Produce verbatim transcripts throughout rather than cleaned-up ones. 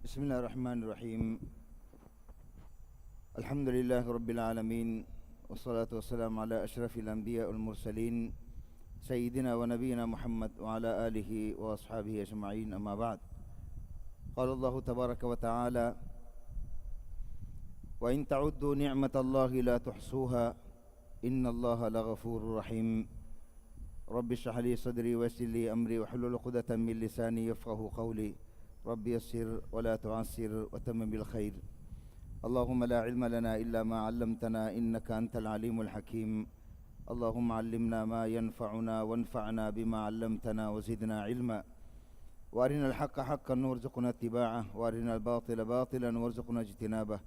بسم الله الرحمن الرحيم. الحمد لله رب العالمين، والصلاة والسلام على أشرف الأنبياء والمرسلين، سيدنا ونبينا محمد وعلى آله وأصحابه أجمعين، أما بعد. قال الله تبارك وتعالى: وإن تعدوا نعمة الله لا تحصوها، إن الله لغفور رحيم. رب اشرح لي صدري ويسر لي أمري واحلل عقدة من لساني يفقهوا قولي. رب يسر ولا تعسر وتمم بالخير. اللهم لا علم لنا إلا ما علمتنا إنك أنت العليم الحكيم. اللهم علمنا ما ينفعنا وانفعنا بما علمتنا وزدنا علما. وأرنا الحق حقا وارزقنا اتباعه، وأرنا الباطل باطلا وارزقنا اجتنابه،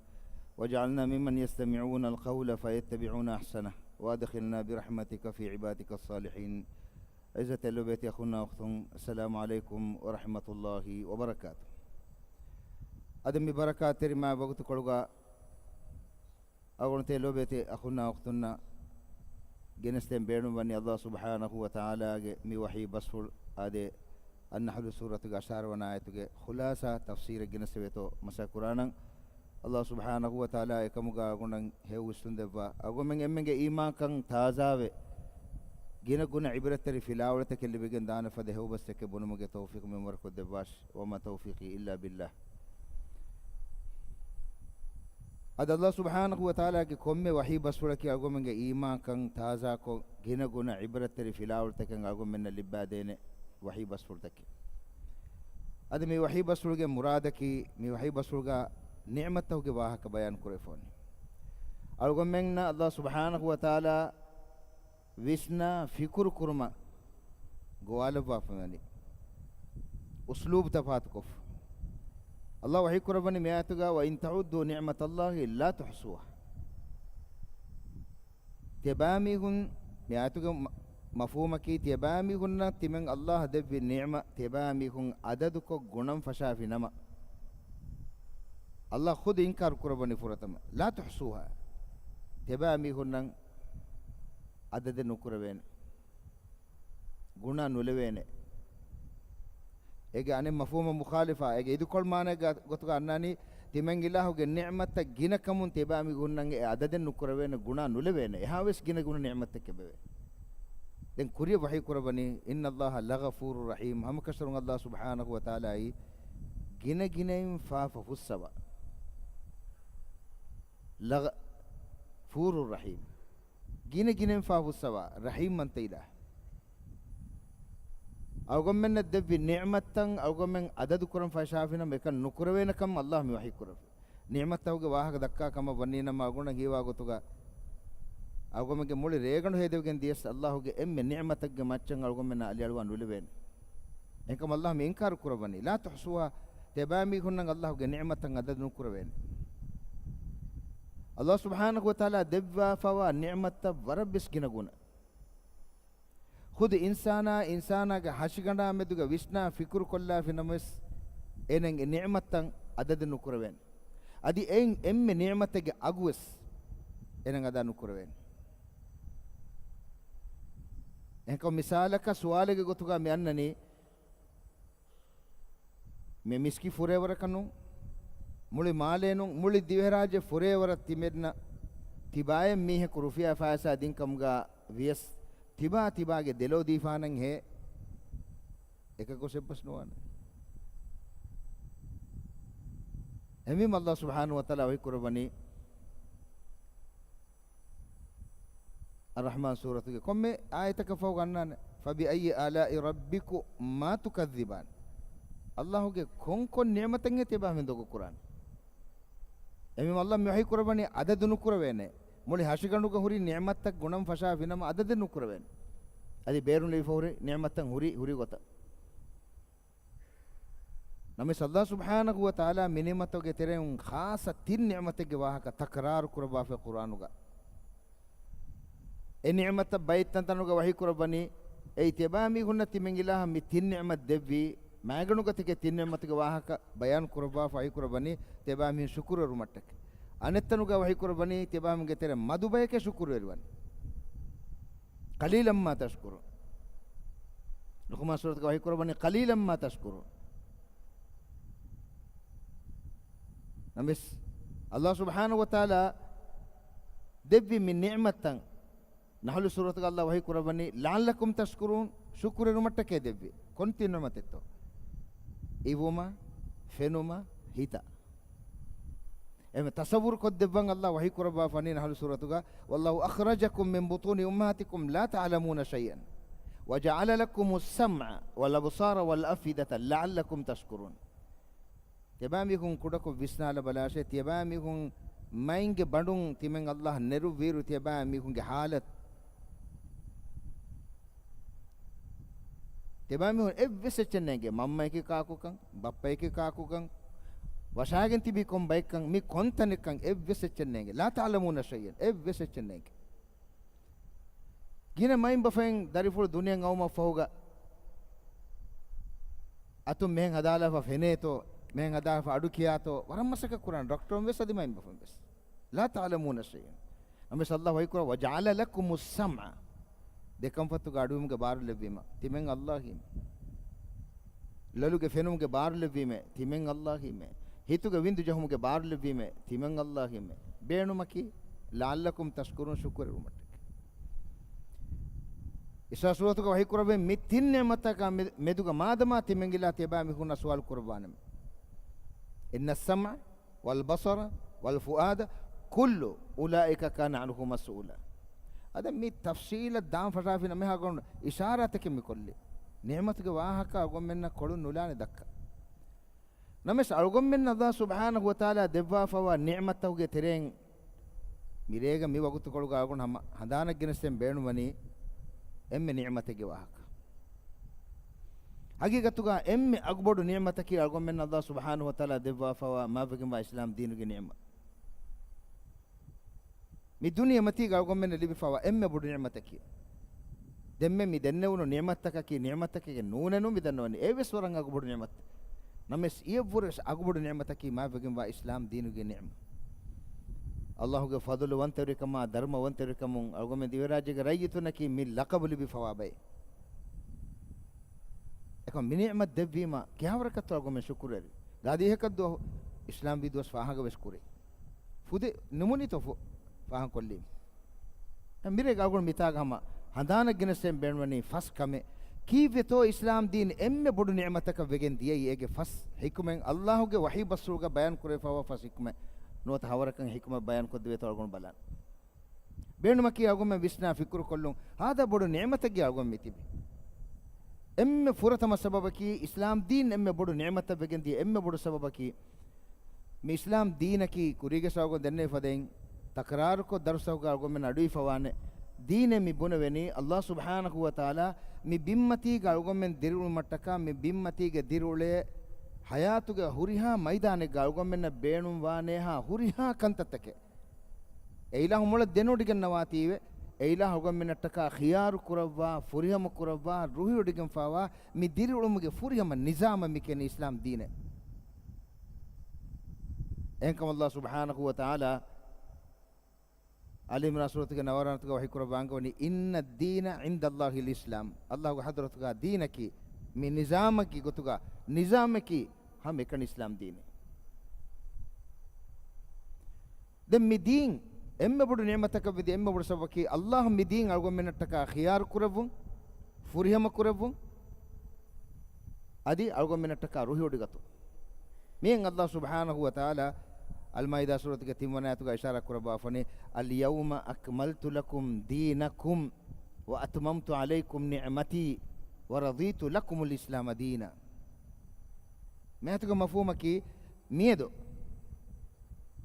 واجعلنا ممن يستمعون القول فيتبعون أحسنه، وأدخلنا برحمتك في عبادك الصالحين. ޢިއްޒަތްތެރި ލޯބިވެތި އަޚުންނާ އުޚްތުން، السلام عليكم ورحمة الله وبركاته. އަދި މި ބަރަކާތްތެރި މާ ވަގުތުކޮޅުގަ އަޅުގަނޑު ތެރޭ ލޯބިވެތި އަޚުންނާ އުޚްތުންނަށް ގެނެސްދޭން ބޭނުންވަނީ، ﷲ ސުބްޙާނަހޫ ވަތަޢާލާގެ މި ވަޙީ ބަސްފުޅު އާދެ، އައްނަޙްލު ސޫރަތުގެ އަށާރަ ވަނަ އާޔަތުގެ ޚުލާޞާ ތަފްސީރެއް ގެނެސްދެވޭތޯ މަސައްކަތް ކުރާނަން. ﷲ ސުބްޙާނަހޫ ވަތަޢާލާ އެކަމުގަ އަޅުގަނޑަށް ހެޔޮ ވިސްނުން ދެއްވާ، އަޅުގަނޑުމެން އެންމެންގެ އީމާންކަން ތާޒާވެ، ގިނަ ގުނަ ޢިބްރަތްތެރި ފިލާވަޅުތަކެއް ލިބިގެން ދާނެ ފަދަ ހެޔޮ ބަސްތަކެއް ބުނުމުގެ ތައުފީޤު މިންވަރު ކޮށްދެއްވާށި. وما توفيقي إلا بالله. އަދި ﷲ ސުބްޙާނަހޫ ވަތަޢާލާގެ ކޮންމެ ވަޙީ ބަސްފުޅަކީ އަޅުގަނޑުމެންގެ އީމާންކަން ތާޒާކޮށް، ގިނަ ގުނަ ޢިބްރަތްތެރި ފިލާވަޅުތަކެއް އަޅުގަނޑުމެންނަށް ލިއްބާދޭނެ ވަޙީ ބަސްފުޅުތަކެއް. އަދި މި ވަޙީ ބަސްފުޅުގެ މުރާދަކީ، މި ވަޙީ ބަސްފުޅުގަ ނިޢުމަތްތަކުގެ ވާހަކަ ބަޔާން ކުރެވިފަ ވަނީ. އަޅުގަނޑުމެންނަށް ﷲ ސުބްޙާނަހޫ ވަތަޢާލާ ވިސްނާ ފިކުރު ކުރުމަށް ގޮވާލައްވާފަ ވަނީ. އުސްލޫބު ތަފާތުކޮށްފަ. ﷲ ވަޙީ ކުރައްވަނީ މި އާޔަތުގަ، وإن تعدوا نعمة الله لا تحصوها. ތިޔަބައިމީހުން، މި އާޔަތުގެ މަ-، މަފްހޫމަކީ، ތިޔަބައިމީހުންނަށް ތިމަން ﷲ ދެއްވި ނިޢުމަތް ތިޔަބައިމީހުން އަދަދުކޮށް ގުނަން ފަށާފި ނަމަ، ﷲ ޚުދު އިންކާރު ކުރައްވަނީ ފުރަތަމަ، لا تحصوها. ތިޔަބައިމީހުންނަށް އަދަދެއް ނުކުރެވޭނެ. ގުނަ ނުލެވޭނެ. އޭގެ އަނެއް މަފްހޫމަށް މުޚާލިފާ، އޭގެ އިދިކޮޅު މާނައެއްގެ ގޮތުގަ އަންނާނީ، ތިމަން އިލާހުގެ ނިޢުމަތްތައް ގިނަކަމުން ތިޔަބައިމީހުންނަށް އެ އަދަދެއް ނުކުރެވޭނެ، ގުނަ ނުލެވޭނެ. އެހާވެސް ގިނަ ގުނަ ނިޢުމަތްތަކެއް އެބަވޭ. ދެން ކުރިއަށް ވަޙީ ކުރައްވަނީ، إن الله لغفور رحيم. ހަމަކަށަވަރުން ﷲ ސުބްޙާނަހޫ ވަތަޢާލާއީ ގިނަގިނައިން ފާފަ ފުއްސަވާ، ޣަފޫރުއް ރަޙީމް. ގިނަގިނައިން ފާފަ ފުއްސަވާ، ރަޙީމް މަންތަ އިލާހު. އަޅުގަނޑުމެންނަށް ދެއްވި ނިޢުމަތްތައް އަޅުގަނޑުމެން އަދަދު ކުރަން ފަށާފިނަމަ، އެކަން ނުކުރެވޭނެ ކަމަށް ﷲ މި ވަޙީ ކުރައްވި. ނިޢުމަތްތަކުގެ ވާހަކަ ދައްކާ ކަމަށް ވަނީ ނަމަ، އަޅުގަނޑަށް ހީވާ ގޮތުގަ އަޅުގަނޑުމެންގެ މުޅި ރޭގަނޑު ހޭދެވިގެން ދިޔަސް، ﷲ ގެ އެންމެ ނިޢުމަތެއްގެ މައްޗަށް އަޅުގަނޑުމެންނަށް އަލިއަޅުވާ ނުލެވޭނެ. އެކަމަށް ﷲ މި އިންކާރު ކުރައްވަނީ، لا تحصوها، ތިޔަބައިމީހުންނަށް ﷲ ގެ ނިޢުމަތަށް އަދަދު ނުކުރެވޭނެ. ﷲ ސުބްޙާނަހޫ ވަތަޢާލާ ދެއްވާފަވާ ނިޢުމަތްތައް ވަރަށް ވެސް ގިނަ ގުނަ. ޚުދު އިންސާނާ، އިންސާނާގެ ހަށިގަނޑާ މެދުގަ ވިސްނާ ފިކުރު ކޮށްލާފިނަމަވެސް، އޭނަގެ ނިޢުމަތަށް އަދަދު ނުކުރެވޭނެ. އަދި އެއިން އެންމެ ނިޢުމަތެއްގެ އަގުވެސް އޭނަ އަދާ ނުކުރެވޭނެ. އެހެންކަމުން މިސާލަކަށް ސުވާލެއްގެ ގޮތުގަ މި އަންނަނީ، މި މިސްކިތް ފުރޭވަރަކަށް ނޫން، މުޅި މާލޭ ނޫން، މުޅި ދިވެހިރާއްޖެ ފުރޭވަރަށް ތިމެންނަށް ތިބާއެއް މީހަކު ރުފިޔާ ފައިސާ ދިންކަމުގަ ވިޔަސް، ތިބާ ތިބާގެ ދެލޯ ދީފާނަން ހޭ، އެކަކު އެއްބަސް ނުވާނެ. އެހެންވީމަ ﷲ ސުބްޙާނަހޫ ވަތަޢާލާ ވަޙީ ކުރައްވަނީ، އައްރަޙްމާން ސޫރަތުގެ ކޮންމެ އާޔަތަކަށް ފަހު ގަންނާނެ، فبأي آلاء ربكما تكذبان. ﷲ ގެ ކޮން ކޮން ނިޢުމަތެއްހޭ ތިބާ މި ދޮގު ކުރާނެ؟ އެހެންވީމަ ﷲ މި ވަޙީ ކުރައްވަނީ އަދަދު ނުކުރެވޭނެ. މުޅި ހަށިގަނޑުގަ ހުރި ނިޢުމަތްތައް ގުނަން ފަށާފިނަމަ އަދަދެއް ނުކުރެވޭނެ. އަދި ބޭރުން ލިބިފަ ހުރި ނިޢުމަތްތައް ހުރި، ހުރި ގޮތަށް. ނަމަވެސް ﷲ ސުބްޙާނަހޫ ވަތަޢާލާ މި ނިޢުމަތުގެ ތެރެއިން ޚާއްޞަ ތިން ނިޢުމަތެއްގެ ވާހަކަ ތަކްރާރު ކުރައްވާފައި ޤުރްއާނުގަ. އެ ނިޢުމަތަށް ބައެއް ތަންތަނުގަ ވަޙީ ކުރައްވަނީ، އެއީ ތިޔަބައިމީހުންނަށް ތިމަން އިލާހަށް މި ތިން ނިޢުމަތް ދެއްވީ، މައިގަނޑުގަތެކޭ ތިން ނިޢުމަތުގެ ވާހަކަ ބަޔާން ކުރައްވާފަ ވަޙީ ކުރައްވަނީ، ތިޔަބައިމީހުން ޝުކުރުވެރިވުމަށްޓަކައި. އަނެއްތަނުގަ ވަޙީ ކުރައްވަނީ، ތިޔަބައިމީހުންގެ ތެރެ މަދު ބަޔެކޭ ޝުކުރުވެރިވަނީ. قليلا ما تشكرون. ލުޤުމާން ސޫރަތުގަ ވަޙީ ކުރައްވަނީ، قليلا ما تشكرون. ނަމަވެސް، ﷲ ސުބްޙާނަހޫ ވަތަޢާލާ ދެއްވި މި ނިޢުމަތްތައް ނަޙްލު ސޫރަތުގަ ﷲ ވަޙީ ކުރައްވަނީ، لعلكم تشكرون، ޝުކުރުވެރިވުމަށްޓަކައި ދެއްވީ. ކޮންތި ނިޢުމަތެއްތޯ؟ އިވުމަށް، ފެނުމަށް، ހިތަށް. އެހެން ތަޞައްވުރު ކޮށްދެއްވަން ﷲ ވަޙީ ކުރައްވާފަނީ ނަޙްލު ސޫރަތުގަ، والله أخرجكم من بطون أمهاتكم لا تعلمون شيئا وجعل لكم السمع والأبصار والأفئدة لعلكم تشكرون. ތިޔަބައިމީހުން ކުޑަކޮށް ވިސްނާލަބަލާށޭ، ތިޔަބައިމީހުން މައިންގެ ބަނޑުން ތިމެން ﷲ ނެރުއްވިއިރު ތިޔަބައިމީހުންގެ ޙާލަތު. ތިޔަބައިމީހުން އެއްވެސް އެއްޗެއް ނޭނގެ، މަންމަޔަކީ ކާކުކަން، ބައްޕަޔަކީ ކާކުކަން، ވަށާގެން ތިބީ ކޮން ބައެއްކަން، މި ކޮން ތަނެއްކަން އެއްވެސް އެއްޗެއް ނޭނގެ. لَا تَعْلَمُونَ شَيْئًا، އެއްވެސް އެއްޗެއް ނޭނގެ. ގިނަ މައިންބަފައިން ދަރިފުޅު ދުނިޔެއަށް އައުމަށްފަހުގަ އަތުން މެހެން ހަދާލާފަ ފެނޭތޯ، މެހެން ހަދާފަ އަޑު ކިޔާތޯ، ވަރަށް މަސައްކަތް ކުރާނެ ޑޮކްޓަރުން ވެސް އަދި މައިންބަފައިން ވެސް. لَا تَعْلَمُونَ شَيْئًا. ނަމަވެސް ﷲ ވަޙީކުރާ، وَجَعَلَ لَكُمُ السَّمْعَ، ދެކަންފަތުގެ އަޑުއިވުމުގެ ބާރު ލެއްވީމަ، ތިމެން ﷲ އިން. ލޮލުގެ ފެނުމުގެ ބާރު ލެއްވީމޭ، ތިމެން ﷲ އިން. ހިތުގެ ވިންދު ޖެހުމުގެ ބާރު ލެއްވީމޭ، ތިމެން ﷲ އިން. ބޭނުމަކީ، لَعَلَّكُمْ تَشْكُرُونَ، ޝުކުރުވުމަށްޓަކައި. އިސްރާ ސޫރަތުގަ ވަޙީކުރެއްވި މި ތިން ނިޢުމަތަކާ މެ-، މެދުގަ މާދަމާ ތިމެން އިލާ ތިޔަބައިމީހުންނާ ސުވާލު ކުރައްވާނަމޭ. إِنَّ السَّمْعَ وَالْبَصَرَ وَالْفُؤَادَ كُلُّ أُولَٰئِكَ كَانَ عَنْهُ مَسْئُولًا. އަދި މި ތަފްޞީލަށް ދާން ފަށާފިނަމަ އެހާ ގޮނޑު އިޝާރާތަކެއް މި ކޮށްލީ. ނިޢުމަތުގެ ވާހަކަ އަޅުގަނޑުމެންނަށް ކޮޅުން ނުލާނެ ދައްކަން. ނަމަވެސް އަޅުގަނޑުމެން ﷲ ސުބްޙާނަހޫ ވަތަޢާލާ ދެއްވާފަވާ ނިޢުމަތްތަކުގެ ތެރެއިން މިރޭގަ މި ވަގުތުކޮޅުގަ އަޅުގަނޑު ހަމަ ހަނދާނަށް ގެނެސްދޭން ބޭނުންވަނީ އެންމެ ނިޢުމަތެއްގެ ވާހަކަ. ޙަޤީޤަތުގަ އެންމެ އަގުބޮޑު ނިޢުމަތަކީ އަޅުގަނޑުމެންނަށް ﷲ ސުބްޙާނަހޫ ވަތަޢާލާ ދެއްވާފަވާ މާތްވެގެންވާ އިސްލާމް ދީނުގެ ނިޢުމަތް. މި ދުނިޔެމަތީގަ އަޅުގަނޑުމެންނަށް ލިބިފަވާ އެންމެ ބޮޑު ނިޢުމަތަކީ. ދެންމެ މި ދެންނެވުނު ނިޢުމަތްތަކަކީ ނިޢުމަތްތަކެއް ނޫނެއްނު މި ދަންނަވަނީ. އެވެސް ވަރަށް އަގުބޮޑު ނިޢުމަތް. ނަމަވެސް އެއަށްވުރެ ވެސް އަގުބޮޑު ނިޢުމަތަކީ މާތްވެގެންވާ އިސްލާމް ދީނުގެ ނިޢުމަތް. ﷲގެ ފަޟުލުވަންތަވެރިކަމާ، ދަރުމަވަންތަވެރިކަމުން އަޅުގަނޑުމެން ދިވެހިރާއްޖޭގެ ރައްޔިތުންނަކީ މި ލަޤަބު ލިބިފަވާ ބައެއް. އެކަމް މި ނިޢުމަތް ދެއްވީމަ ކިހާވަރަކަށްތޯ އަޅުގަނޑުމެން ޝުކުރުވެރި؟ ގާދީހަކަށް ދުވަހު އިސްލާމްވީ ދުވަސް ފާހަގަވެސް ކުރޭ. ފުދެ ނުމުނިތޯ ފު-، ފާހަގަކޮށްލީ. މިރޭގަ އަޅުގަނޑު މިތާގަ ހަމަ ހަނދާނަށް ގެނެސްދޭން ބޭނުންވަނީ ފަސް ކަމެއް. ކީއްވެތޯ އިސްލާމް ދީން އެންމެ ބޮޑު ނިޢުމަތަކަށް ވެގެން ދިޔައީ؟ އޭގެ ފަސް ޙިކުމަތް، ﷲގެ ވަޙީ ބަސްފުޅުގަ ބަޔާން ކުރެވިފައިވާ ފަސް ޙިކުމަތް. ނުވަތަ ހަވަރަކަށް ޙިކުމަތް ބަޔާން ކޮށްދެވޭތޯ އަޅުގަނޑު ބަލާނަން. ބޭނުމަކީ އަޅުގަނޑުމެން ވިސްނާ ފިކުރުކޮށްލުން، ހާދަ ބޮޑު ނިޢުމަތެއްގެ އަޅުގަނޑު މިތިބީ. އެންމެ ފުރަތަމަ ސަބަބަކީ، އިސްލާމް ދީން އެންމެ ބޮޑު ނިޢުމަތަށް ވެގެން ދިޔަ އެންމެ ބޮޑު ސަބަބަކީ، މި އިސްލާމް ދީނަކީ ކުރީގެ ސަބަބުން ދެންނެވި ފަދައިން ތަކްރާރުކޮށް ދަރުސްތަކުގަ އަޅުގަނޑުމެން އަޑުއިވިފަވާނެ. ދީނެއް މި ބުނެވެނީ، ﷲ ސުބްޙާނަހޫ ވަތަޢާލާ މި ބިންމަތީގަ އަޅުގަނޑުމެން ދިރިއުޅުމަށްޓަކާ، މި ބިންމަތީގެ ދިރިއުޅޭ ޙަޔާތުގެ ހުރިހާ މައިދާނެއްގަ އަޅުގަނޑުމެންނަށް ބޭނުންވާނޭހާ ހުރިހާ ކަންތައްތަކެއް އެ އިލާހު މޮޅަށް ދެނެވޮޑިގަންނަވާތީވެ، އެ އިލާހު އަޅުގަނޑުމެންނަށްޓަކާ ޚިޔާރު ކުރައްވާ، ފުރިހަމަ ކުރައްވާ، ރުހިވޮޑިގެންފައިވާ މި ދިރިއުޅުމުގެ ފުރިހަމަ ނިޒާމަށް މި ކިޔަނީ އިސްލާމް ދީނޭ. އެހެންކަމުން ﷲ ސުބްޙާނަހޫ ވަތަޢާލާ އާލި ޢިމްރާން ސޫރަތުގެ ނަވާރަ ވަނަ އާޔަތުގަ ވަޙީކުރައްވާ އަންގަވަނީ، إِنَّ الدِّينَ عِندَ اللَّهِ الْإِسْلَامُ. ﷲގެ ޙަޟްރަތުގަ ދީނަކީ، މި ނިޒާމަކީ ގޮތުގަ، ނިޒާމަކީ ހަމައެކަނި އިސްލާމް ދީނޭ. ދެން މި ދީން އެންމެ ބޮޑު ނިޢުމަތަކަށް ވެދިޔަ އެންމެ ބޮޑު ސަބަބަކީ، ﷲ މި ދީން އަޅުގަނޑުމެންނަށްޓަކާ ޚިޔާރު ކުރެއްވުން، ފުރިހަމަ ކުރެއްވުން، އަދި އަޅުގަނޑުމެންނަށްޓަކާ ރުހިވޮޑިގަތުން. މިއިން ﷲ ސުބްޙާނަހޫ ވަތަޢާލާ އަލްމާއިދާ ސޫރަތުގެ ތިންވަނަ އާޔަތުގަ އިޝާރާތް ކުރައްވާފަނީ، الْيَوْمَ أَكْمَلْتُ لَكُمْ دِينَكُمْ وَأَتْمَمْتُ عَلَيْكُمْ نِعْمَتِي وَرَضِيتُ لَكُمُ الْإِسْلَامَ دِينًا. މިއާޔަތުގެ މަފްހޫމަކީ، މިއަދު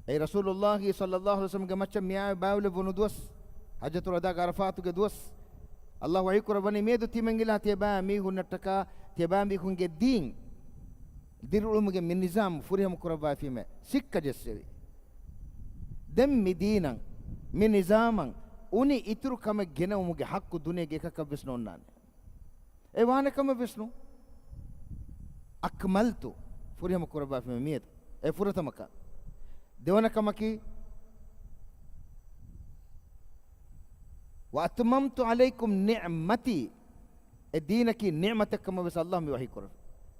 އެއީ ރަސޫލުﷲ ޞައްލަﷲު ޢަލައިހި ވަސައްލަމްގެ މައްޗަށް މިއާ ބައިވެލެއްވުނު ދުވަސް، ޙައްޖަތުލް ވަދާގެ ޢަރަފާތުގެ ދުވަސް، ﷲ ވަޙީކުރައްވަނީ މިއަދު ތިމަން އިލާ ތިޔަބައިމީހުންނަށްޓަކާ ތިޔަބައިމީހުންގެ ދީން، ދިރިއުޅުމުގެ މި ނިޒާމް ފުރިހަމަ ކުރައްވާފީމޭ، ސިއްކަ ޖެއްސެވި. ދެން މި ދީނަށް، މި ނިޒާމަށް އުނި އިތުރު ކަމެއް ގެނައުމުގެ ޙައްޤު ދުނިޔޭގެ އެކަކަށްވެސް ނޯންނާނެ. އެ ވާނެ ކަމެއްވެސް ނޫން. أَكْمَلْتُ، ފުރިހަމަ ކުރައްވާފީމޭ މިއަދު. އެ ފުރަތަމަ ކަން. ދެވަނަ ކަމަކީ، وَأَتْمَمْتُ عَلَيْكُمْ نِعْمَتِي، އެ ދީނަކީ ނިޢުމަތެއް ކަމަށްވެސް ﷲ މި ވަޙީ ކުރެއްވި.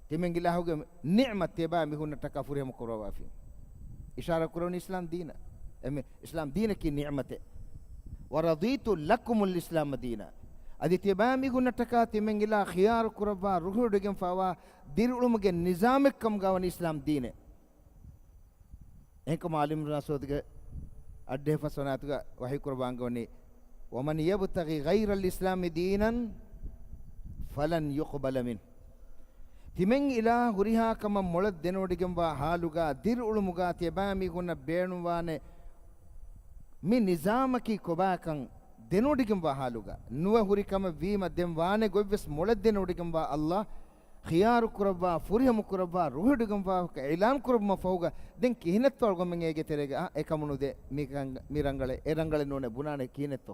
ތިމަން އިލާހުގެ ނިޢުމަތް ތިޔަބައިމީހުންނަށްޓަކާ ފުރިހަމަ ކުރައްވާފީ. އިޝާރާ ކުރަވަނީ އިސްލާމް ދީނަށް. އެމެ އިސްލާމް ދީނަކީ ނިޢުމަތެއް. وَرَضِيتُ لَكُمُ الْإِسْلَامَ دِينًا. އަދި ތިޔަބައިމީހުންނަށްޓަކާ ތިމެން އިލާ ޚިޔާރު ކުރައްވާ ރުހިވޮޑިގެންފަވާ ދިރިއުޅުމުގެ ނިޒާމެއްކަމުގަ ވަނީ އިސްލާމް ދީނެއް. އެހެންކަމުން އާލި އިމްރާން ސޫރަތުގެ އަށްޑިހަ ފަސްވަނަ އާޔަތުގަ ވަޙީ ކުރައްވާ އަންގަވަނީ، وَمَنْ يَبْتَغِ غَيْرَ الْإِسْلَامِ دِينًا فَلَنْ يُقْبَلَ مِنْهُ. ތިމެން އިލާ ހުރިހާ ކަމަށް މޮޅަށް ދެނެވޮޑިގެންވާ ހާލުގަ، ދިރިއުޅުމުގަ ތިޔަބައިމީހުންނަށް ބޭނުންވާނެ މި ނިޒާމަކީ ކޮބާކަން ދެނެވޮޑިގެންވާ ހާލުގަ، ނުވަ ހުރި ކަމެއް ވީމަ ދެން ވާނެ ގޮތްވެސް މޮޅަށް ދެނެވޮޑިގެންވާ އައްލާ ޚިޔާރު ކުރައްވާ، ފުރިހަމަ ކުރައްވާ، ރުހިވޮޑިގެންވާ އިޢުލާން ކުރުމަށް ފަހުގަ، ދެން ކިހިނެއްތޯ އަޅުގަނޑުމެން އޭގެ ތެރޭގަ، އާ، އެކަމުނުދޭ، މި ރަނގަ-، މި ރަނގަޅެއް، އެ ރަނގަޅެއް ނޫނޭ ބުނާނެ ކިހިނެއްތޯ؟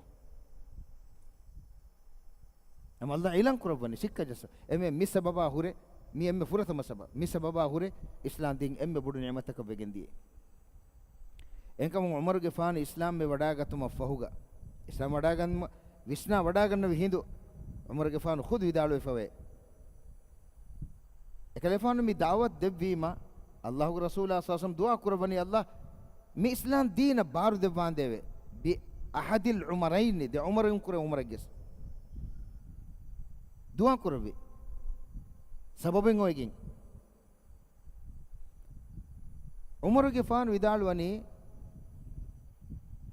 އެމަ އައްލާ އިޢުލާން ކުރައްވަނީ ސިއްކަ ޖައްސަ. އެމެ މި ސަބަބާ ހުރެ، މި އެންމެ ފުރަތަމަ ސަބަބު. މި ސަބަބާ ހުރެ އިސްލާމް ދީން އެންމެ ބޮޑު ނިޢުމަތަކަށް ވެގެން ދިޔަ. އެހެންކަމުން ޢުމަރުގެފާނު އިސްލާމްވެ ވަޑާގަތުމަށް ފަހުގަ، އިސްލާމް ވަޑާގަން، ވިސްނާ ވަޑާގަންނަވި ހިނދު، ޢުމަރުގެފާނު ޚުދު ވިދާޅުވެފަވޭ. އެކަލޭގެފާނު މި ދަޢުވަތު ދެއްވީމަ، އައްލާހުގެ ރަސޫލާ ޞައްލަﷲު ޢަލައިހި ވަސައްލަމަ ދުޢާ ކުރައްވަނީ، އައްލާ މި އިސްލާމް ދީނަށް ބާރު ދެއްވާނދޭވެ. بِأَحَدِ الْعُمَرَيْنِ، ދެ ޢުމަރުން ކުރެ ޢުމަރެއްގެ ދުޢާ ކުރެއްވި ސަބަބެއް އޮވެގެން. ޢުމަރުގެފާނު ވިދާޅުވަނީ،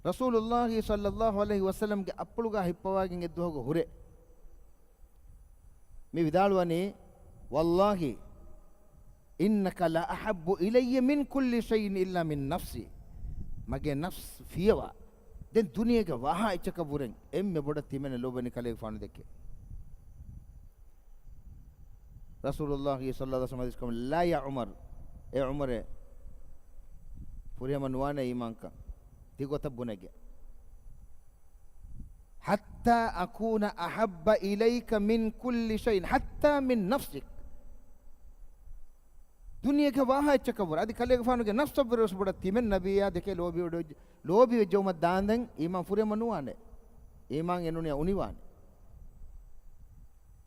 ރަސޫލުﷲ ޞައްލަﷲު ޢަލައިހި ވަސައްލަމްގެ އަތްޕުޅުގަ ހިއްޕަވާގެން އެއްދުވަހުގަ ހުރެ މި ވިދާޅުވަނީ، وَاللَّهِ إِنَّكَ لَأَحَبُّ إِلَيَّ مِنْ كُلِّ شَيْءٍ إِلَّا مِنْ نَفْسِي. މަގޭ ނަފްސު ފިޔަވާ، ދެން ދުނިޔޭގެ ވާހާ އެއްޗަކަށް ވުރެން އެންމެ ބޮޑަށް ތިމެންނަށް ލޯބިވަނީ ކަލޭގެފާނު ދެކެ. ރަސޫލުﷲ ޞައްލަﷲު ޢަލައިހި ވަސައްލަމަ ޙަދީޘް ކުރައްވަނީ، لَا يَا عُمَرُ، އޭ ޢުމަރޭ، ފުރިހަމަ ނުވާނެ އީމާންކަން. ތިގޮތަށް ބުނެގެ. حَتَّى أَكُونَ أَحَبَّ إِلَيْكَ مِنْ كُلِّ شَيْءٍ، حَتَّى مِنْ نَفْسِكَ. ދުނިޔޭގެ ވާހާ އެއްޗަކަށް ވުރެ، އަދި ކަލޭގެފާނުގެ ނަފްސަށްވުރެ ވެސް ބޮޑަށް ތިމެން ނަބިއްޔާ ދެކެ ލޯބިވެ-، ލޯބިވެއްޖައުމަށް ދާންދެން އީމާން ފުރިހަމަ ނުވާނެ. އީމާން އެނޫނިއްޔާ އުނިވާނެ.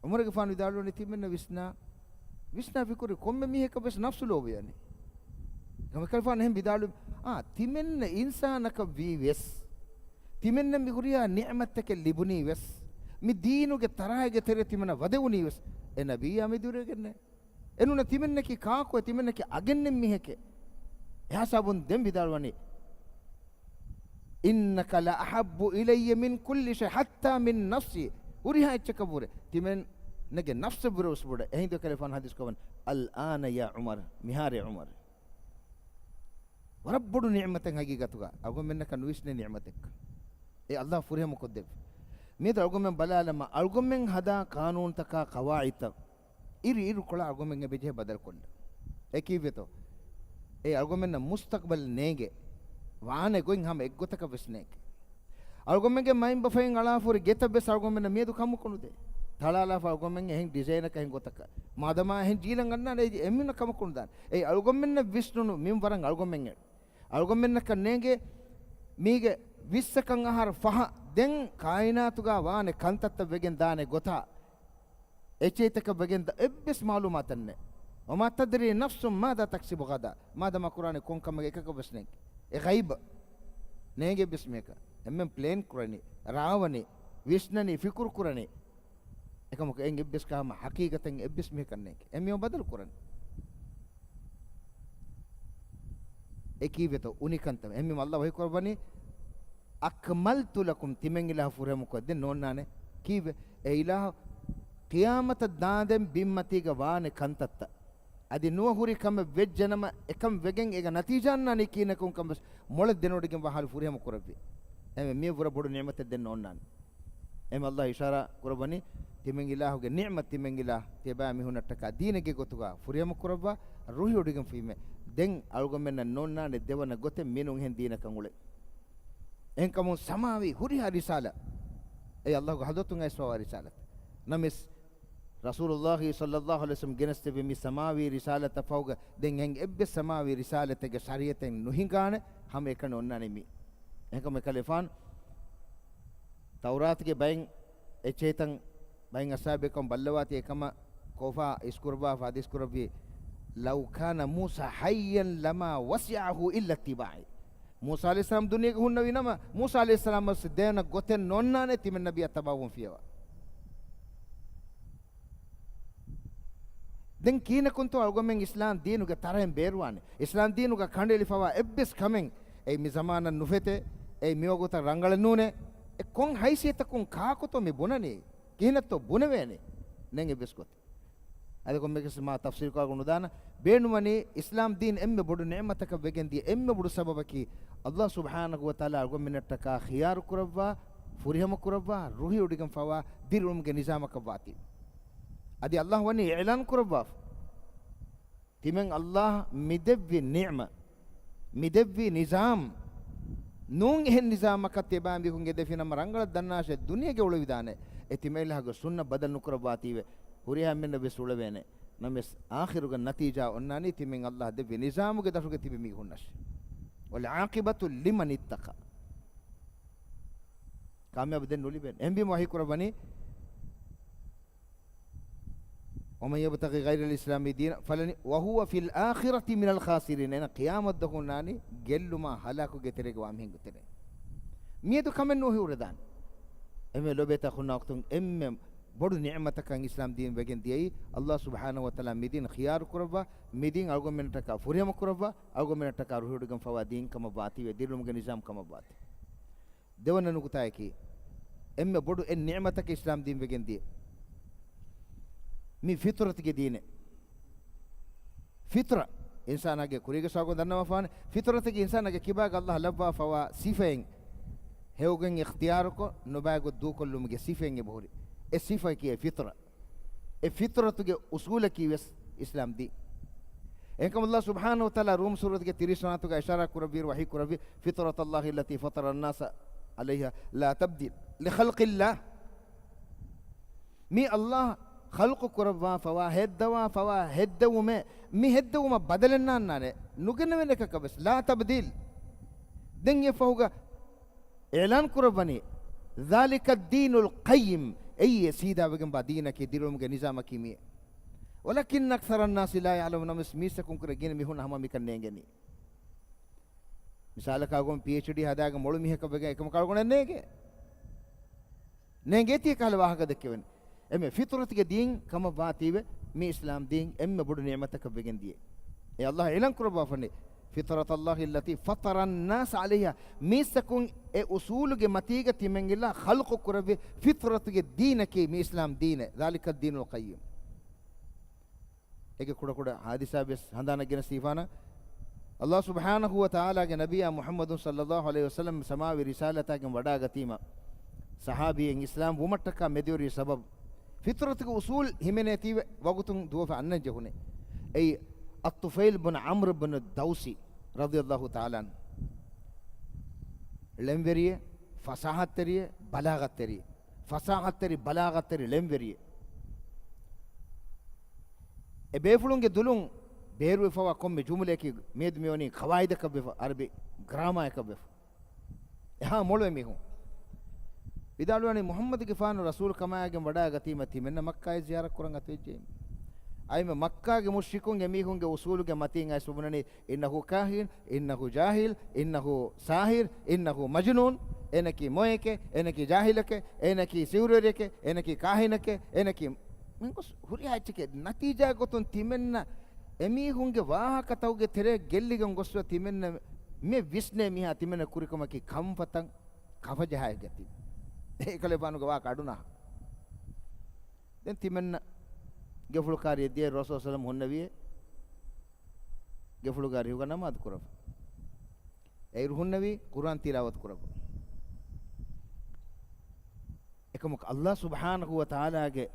ޢުމަރުގެފާނު ވިދާޅުވަނީ ތިމެންނަށް ވިސްނާ، ވިސްނާ ފިކުރު ކޮންމެ މީހަކަށް ވެސް ނަފްސު ލޯބިވަނީ. ކަލޭގެފާނު އެހެން ވިދާޅުވި، އާ، ތިމެންނަށް އިންސާނަކަށް ވީ ވެސް، ތިމެންނަށް މި ހުރިހާ ނިޢުމަތްތަކެއް ލިބުނީ ވެސް، މި ދީނުގެ ތަރާގެ ތެރޭ ތިމެންނަށް ވަދެވުނީ ވެސް، އެ ނަބިއްޔާ މެދުވެރިވެގެންނޭ. އެނޫނަ ތިމެންނަކީ ކާކު، ތިމެންނަކީ އަގެއްނެތް މީހެކޭ. އެހާ ސަބަބުން ދެން ވިދާޅުވަނީ، إِنَّكَ لَأَحَبُّ إِلَيَّ مِنْ كُلِّ شَيْءٍ حَتَّى مِنْ نَفْسِي. ހުރިހާ އެއްޗަކަށްވުރެ، ތިމެންނެގެ ނަފްސަށްވުރެ ވެސް ބޮޑަށް. އެހިނދު ކަލޭގެފާނު ޙަދީޘް ކުރައްވަނީ، الْآنَ يَا عُمَرُ، މިހާރޭ ޢުމަރު. ވަރަށް ބޮޑު ނިޢުމަތެއް ހަގީގަތުގަ، އަޅުގަނޑުމެންނަކަށް ނުވިސްނޭ ނިޢުމަތެއް. އެ އައްލާހު ފުރިހަމަ ކޮށްދެއްވި. މިއަދު އަޅުގަނޑުމެން ބަލާލަމާ، އަޅުގަނޑުމެން ހަދާ ޤާނޫނުތަކާ ޤަވާޢިދުތައް އިރު އިރުކޮޅަށް އަޅުގަނޑުމެން އެބަޖެހޭ ބަދަލުކޮށްލަން. އެ ކީއްވެތޯ؟ އެ އަޅުގަނޑުމެންނަށް މުސްތަޤްބަލް ނޭނގޭ. ވާނެ ގޮތް ހަމަ އެއްގޮތަކަށް ވެސް ނޭނގޭ. އަޅުގަނޑުމެންގެ މައިންބަފައިން އަޅާފަ ހުރި ގެތައް ވެސް އަޅުގަނޑުމެންނަށް މިއަދު ކަމަކު ނުދޭ. ތަޅާލާފަ އަޅުގަނޑުމެން އެހެން ޑިޒައިނަކަށް އެހެން ގޮތަކަށް. މާދަމާ އެހެން ޖީލަން އަންނާނެ އެ އެމީހުންނަށް ކަމަކު ނުދާނެ. އެއީ އަޅުގަނޑުމެންނަށް ވިސްނުނު މިންވަރަށް އަޅުގަނޑުމެން އެޅުން. އަޅުގަނޑުމެންނަކަށް ނޭނގޭ މީގެ ވިއްސަކަށް އަހަރު ފަހަށް ދެން ކާއިނާތުގަ ވާނެ ކަންތައްތައް ވެގެން ދާނެ ގޮތާ، އެއްޗެހިތަކަށް ވެގެން ދާ އެއްވެސް މަޢުލޫމާތެއް ނެތް. وَمَا تَدْرِي نَفْسٌ مَاذَا تَكْسِبُ غَدًا. މާދަމާ ކުރާނީ ކޮން ކަމެއް އެކަކަށް ވެސް ނެތް. އެ ޣައިބު. ނޭނގެ އެއްވެސް މީހަކަށް. އެންމެން ޕްލޭން ކުރަނީ، ރާވަނީ، ވިސްނަނީ، ފިކުރު ކުރަނީ. އެކަމަކު އެއިން އެއްވެސް ކަހަލަ ހަޤީޤަތެއް އެއްވެސް މީހަކަށް ނޭނގެ. އެ މީހުން ބަދަލު ކުރަނީ. އެ ކީއްވެތޯ އުނިކަންތައް؟ އެހެންވީމަ ﷲ ވަޙީ ކުރައްވަނީ، أَكْمَلْتُ لَكُمْ، ތިމެން އިލާހު ފުރިހަމަކޮށް ދެން ނޯންނާނެ. ކީއްވެ؟ އެ އިލާހު ޤިޔާމަތަށް ދާންދެން ބިންމަތީގަ ވާނެ ކަންތައްތައް. އަދި ނުވަ ހުރި ކަމެއް ވެއްޖެނަމަ، އެކަން ވެގެން އޭގެ ނަތީޖާ އަންނާނީ ކިހިނެއްކަން ވެސް މޮޅަށް ދެނެވޮޑިގެންވާ ހާލު ފުރިހަމަ ކުރެއްވި. އެހެންވެ، މިއަށްވުރެ ބޮޑު ނިޢުމަތެއް ދެން ނޯންނާނެ. އެހެންވެ، ﷲ އިޝާރާ ކުރައްވަނީ، ތިމެން އިލާހުގެ ނިޢުމަތް، ތިމެން އިލާހު ތިޔަބައިމީހުންނަށްޓަކާ ދީނެއްގެ ގޮތުގަ ފުރިހަމަ ކުރައްވާ، ރުހިވޮޑިގެންފީމޭ. ދެން އަޅުގަނޑުމެންނަށް ނޯންނާނެ ދެވަނަ ގޮތެއް މިނޫން އެހެން ދީނަކަށް އުޅެން. އެހެންކަމުން ސަމާވީ ހުރިހާ ރިސާލަ، އެ ﷲގެ ޙަޟްރަތުން އައިސްފަވާ ރިސާލަތެއް. ނަމަވެސް، ރަސޫލުﷲ ޞައްލަﷲ ޢަލައިހި ވަސައްލަމަ ގެނެސްދެއްވި މި ސަމާވީ ރިސާލަތަށް ފަހުގަ ދެން އެހެން އެއްވެސް ސަމާވީ ރިސާލަތެއްގެ ޝަރީޢަތެއް ނުހިނގާނެ، ހަމައެކަނި އޮންނާނީ މި. އެހެންކަމުން އެކަލޭގެފާނު ތައުރާތުގެ ބައެއް އެއްޗެހިތައް ބައެއް އަޞްޙާބުން ބައްލަވާތީ އެކަމަށް ކޯފާ އިސްކުރައްވާފަ ޙަދީޘް ކުރެއްވި لو كان موسى حيا لما وسعه إلا اتباعي. މޫސާ ޢަލައިހިއްސަލާމް ދުނިޔޭގަ ހުންނެވި ނަމަ، މޫސާ ޢަލައިހިއްސަލާމަށް ދޭނަ ގޮތެއް ނޯންނާނެ ތިމެން ނަބީއަށް ތަބާވުން ފިޔަވާ. ދެން ކިހިނަކުންތޯ އަޅުގަމެން އިސްލާމް ދީނުގެ ތަރައިން ބޭރުވާނެ؟ އިސްލާމް ދީނުގަ ކަނޑައެޅިފަވާ އެއްވެސް ކަމެއް އެއީ މި ޒަމާނަށް ނުފެތޭ، އެއީ މިވަގުތަށް ރަނގަޅެއް ނޫނޭ. އެ ކޮން ހައިސިއްޔަތަކުން ކާކުތޯ މި ބުނަނީ؟ ކިހިނެއްތޯ ބުނެވޭނީ؟ ނެތް އެއްވެސް ގޮތެއް. އަދި ކޮންމެއަކަސް މާ ތަފްސީލުކޮށް ނުދާނަން. ބޭނުންވަނީ އިސްލާމް ދީން އެންމެ ބޮޑު ނިޢުމަތަކަށް ވެގެން ދިޔަ އެންމެ ބޮޑު ސަބަބަކީ، ﷲ ސުބްޙާނަހޫ ވަތަޢާލާ އަޅުގަނޑުމެންނަށްޓަކާ ޚިޔާރު ކުރައްވާ، ފުރިހަމަ ކުރައްވާ، ރުހިވޮޑިގެންފަވާ ދިރިއުޅުމުގެ ނިޒާމަކަށް ވާތީ. އަދި ﷲ ވަނީ އިޢްލާން ކުރައްވާފަ. ތިމެން ﷲ މިދެއްވި ނިޢުމަ، މިދެއްވި ނިޒާމް ނޫން އެހެން ނިޒާމަކަށް ތިބާ މީހުން އެދެފިނަމަ ރަނގަޅަށް ދަންނާށޭ ދުނިޔޭގަ އުޅެވިދާނެ. އެ ތިމެން އިލާހުގެ ސުންނަ ބަދަލު ނުކުރައްވާތީވެ. ހުރިހާ އެންމެންނަށް ވެސް އުޅެވޭނެ. ނަމަވެސް އާޚިރުގެ ނަތީޖާ އޮންނާނީ ތިމެން ﷲ ދެއްވި ނިޒާމުގެ ދަށުގަ ތިބި މީހުންނަށް. والعاقبة لمن اتقى. ކާމިޔާބު ދެން ނުލިބޭނެ. އެހެންވީމަ ވަޙީ ކުރައްވަނީ، ومن يبتغ غير الإسلام دينا فلن وهو في الآخرة من الخاسرين. އޭނަ ޤިޔާމަތް ދުވަހު ހުންނާނީ ގެއްލުމާ ހަލާކުގެ ތެރޭގަ ވާ މީހެއްގެ ތެރޭ. މިއަދު ކަމެއް ނުވެ ހުރެދާނެ. އެންމެ ލޯބިވެތި އަޚުންނާ އުޚްތުން، އެންމެ ބޮޑު ނިޢުމަތަކަށް އިސްލާމް ދީން ވެގެން ދިޔައީ، ﷲ ސުބްޙާނަހޫ ވަތަޢާލާ މިދީން ޚިޔާރު ކުރައްވާ، މިދީން އަޅުގަނޑުމެންނަށްޓަކާ ފުރިހަމަ ކުރައްވާ، އަޅުގަނޑުމެންނަށްޓަކާ ރުހިވޮޑިގެންފަވާ ދީން ކަމަށް ވާތީވެ، ދިރިއުޅުމުގެ ނިޒާމް ކަމަށް ވާތީ. ދެވަނަ ނުކުތާއަކީ، އެންމެ ބޮޑު އެއް ނިޢުމަތަކީ އިސްލާމް ދީން ވެގެން ދިޔަ މި ފިޠުރަތުގެ ދީނެއް. ފިޠުރަ، އިންސާނާގެ ކުރީގެ ސަބަބުން ދަންނަވާފާނެ، ފިޠުރަތަކީ އިންސާނާގެ ކިބާގަ ﷲ ލައްވާފަވާ ސިފައިން ހެޔޮގެން އިޚްތިޔާރުކޮށް، ނުބައިގޮތް ދޫކޮށްލުމުގެ ސިފައިން އެބަހުރި. އެ ސިފައަކީ އެ ފިޠުރަ. އެ ފިޠުރަތުގެ އުސޫލަކީ ވެސް އިސްލާމް ދީން. އެހެންކަމުން ﷲ ސުބްޙާނަހޫ ވަތަޢާލާ ރޫމް ސޫރަތުގެ ތިރީސް ވަނަ އާޔަތުގަ އިޝާރާތް ކުރެއްވިއިރު ވަޙީ ކުރެއްވި، فطرة الله التي فطر الناس عليها لا تبديل لخلق الله. މީ ﷲ ޚަލްޤު ކުރައްވާފަވާ، ހެއްދަވާފަވާ ހެއްދެވުމެއް، މި ހެއްދެވުމަށް ބަދަލެއް ނާންނާނެ، ނުގެނެވޭނެ އެކަކަށް ވެސް، لا تبديل. ދެން އެއަށްފަހުގަ އިޢްލާން ކުރައްވަނީ، ذلك الدين القيم، އެއީ އެ ސީދާވެގެންވާ ދީނަކީ، ދިރިއުޅުމުގެ ނިޒާމަކީ މިއޭ. ولكن أكثر الناس لا يعلمون، ނަމަވެސް މީސްތަކުން ކުރެ ގިނަ މީހުން ހަމަ މިކަން ނޭނގެނީ. މިސާލަކަށް އަޅުގަނޑު ޕީއެޗްޑީ ހަދާގެން މޮޅު މީހަކަށް ވެގެން އެކަމަކު އަޅުގަނޑަށް ނޭނގޭ. ނޭނގޭތީ ކަހަލަ ވާހަކަ ދެއްކެވެން. އެމެ ފިޠުރަތުގެ ދީން ކަމަށް ވާތީވެ، މި އިސްލާމް ދީން އެންމެ ބޮޑު ނިޢުމަތަކަށް ވެގެން ދިޔަ. އެ ﷲ އިޢްލާން ކުރައްވާފަނީ، فطرة الله التي فطر الناس عليها. މީސްތަކުން އެ އުސޫލުގެ މަތީގަ ތިމެން އިލާ ޚަލްޤު ކުރެއްވި ފިޠުރަތުގެ ދީނަކީ މި އިސްލާމް ދީނެއް. ذلك الدين القيم. އޭގެ ކުޑަކުޑަ ހާދިސާ ވެސް ހަނދާނަށް ގެނެސްދީފާނަން. ﷲ ސުބްޙާނަހޫ ވަތަޢާލާގެ ނަބިއްޔާ މުޙައްމަދު ޞައްލައްލާހު ޢަލައިހި ވަސައްލަމް ސަމާވި ރިސާލަތާގެން ވަޑާގަތީމަ، ޞަޙާބީން އިސްލާމް ވުމަށްޓަކާ މެދުވެރި ސަބަބު، ފިޠުރަތުގެ އުޞޫލް ހިމެނޭތީވެ ވަގުތުން ދުވަފަ އަންނަން ޖެހުނޭ. އެއީ، އައްޠުފައިލް ބުން ޢަމްރު ބުން ދައުސީ ރަޟިޔައްލާހު ތަޢާލާ ޢަންހު. ޅެންވެރިއެއް، ފަޞާޙަތްތެރިއެއް، ބަލާޣަތްތެރިއެއް. ފަޞާޙަތްތެރި، ބަލާޣަތްތެރި، ޅެންވެރިއެއް. އެ ބޭފުޅުންގެ ދުލުން ބޭރުވެފަވާ ކޮންމެ ޖުމުލައަކީ މިއަދު މިވަނީ ޤަވާޢިދަކަށްވެފަ، ޢަރަބި ގްރާމާއަކަށްވެފަ. އެހާ މޮޅު އެމީހުން. ވިދާޅުވަނީ މުޙައްމަދުގެފާނު ރަސޫލު ކަމާގެން ވަޑާގަތީމަ ތިމެންނަށް މައްކާއަށް ޒިޔާރަތް ކުރަން އަތުވެއްޖެ. އައިމެ މައްކާގެ މުޝްރިކުން އެމީހުންގެ އުޞޫލުގެ މަތީން އައިސް ބުނަނީ، إنه كاهن، إنه جاهل، إنه ساحر، إنه مجنون. އޭނަކީ މޮޔަކެއް، އޭނަކީ ޖާހިލަކެއް، އޭނަކީ ސިހުރުވެރިއެކެއް، އޭނަކީ ކާހިނަކެއް، އޭނަކީ މިންގޮސް ހުރިހާ އެއްޗެކޭ. ނަތީޖާ ގޮތުން ތިމެންނަށް އެމީހުންގެ ވާހަކަތަކުގެ ތެރޭ ގެއްލިގެން ގޮސްފަ ތިމެންނަށް މި ވިސްނޭ މީހާ ތިމެންނަށް ކުރިކަމަކީ ކަންފަތަށް ކަފަޖަހާގަތީ. އެކަލޭފާނުގެ ވާހަކަ އަޑުނަހަ. ދެން ތިމެންނަށް ގެފުޅު ކާރިއެއް ދިޔައިރު ރަސޫލު ޞައްލަﷲު ޢަލައިހި ވަސައްލަމް ހުންނެވިއޭ ގެފުޅުގާ ރިހުގަ ނަމާދު ކުރައްވަ. އެއިރު ހުންނެވީ ޤުރްއާން ތިލާވަތު ކުރައްވަ. އެކަމަކު ﷲ ސުބްޙާނަހޫ ވަތަޢާލާގެ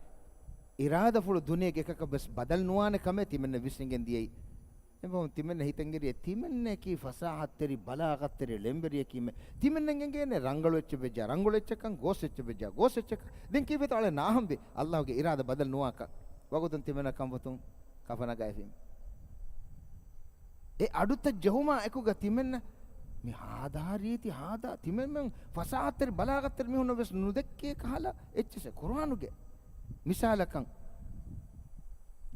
އިރާދަފުޅު ދުނިޔޭގެ އެކަކަށް ވެސް ބަދަލު ނުވާނެ ކަމޭ ތިމެންނަށް ވިސްނިގެން ދިޔައީ. އެބަހުން ތިމެންނަށް ހިތަށް އެރި ތިމެންނަކީ ފަސާހަތްތެރި ބަލާޣަތްތެރި ޅެންވެރިއެކީމެ. ތިމެންނަށް އެނގޭނެ ރަނގަޅު އެއްޗެއް ވެއްޖާ ރަނގަޅު އެއްޗަކަށް، ގޯސް އެއްޗެއް ވެއްޖާ ގޯސް އެއްޗަކަށް. ދެން ކީއްވެތަ އަޅެ ނާހަންވީ ﷲގެ އިރާދަ ބަދަލު ނުވާކަށް؟ ވަގުތުން ތިމެންނަށް ކަންފަތުން ކަފަނަގައިފީމެ. އެ އަޑުތައް ޖެހުމާ އެކުގަ ތިމެންނަށް މި ހާދަ ރީތި ހާދަ ތިމެންމެން ފަސާހަތްތެރި ބަލާޣަތްތެރި މީހުންނަށް ވެސް ނުދެއްކޭ ކަހަލަ އެއްޗެއް ޤުރްއާނުގެ މިސާލަކަށް،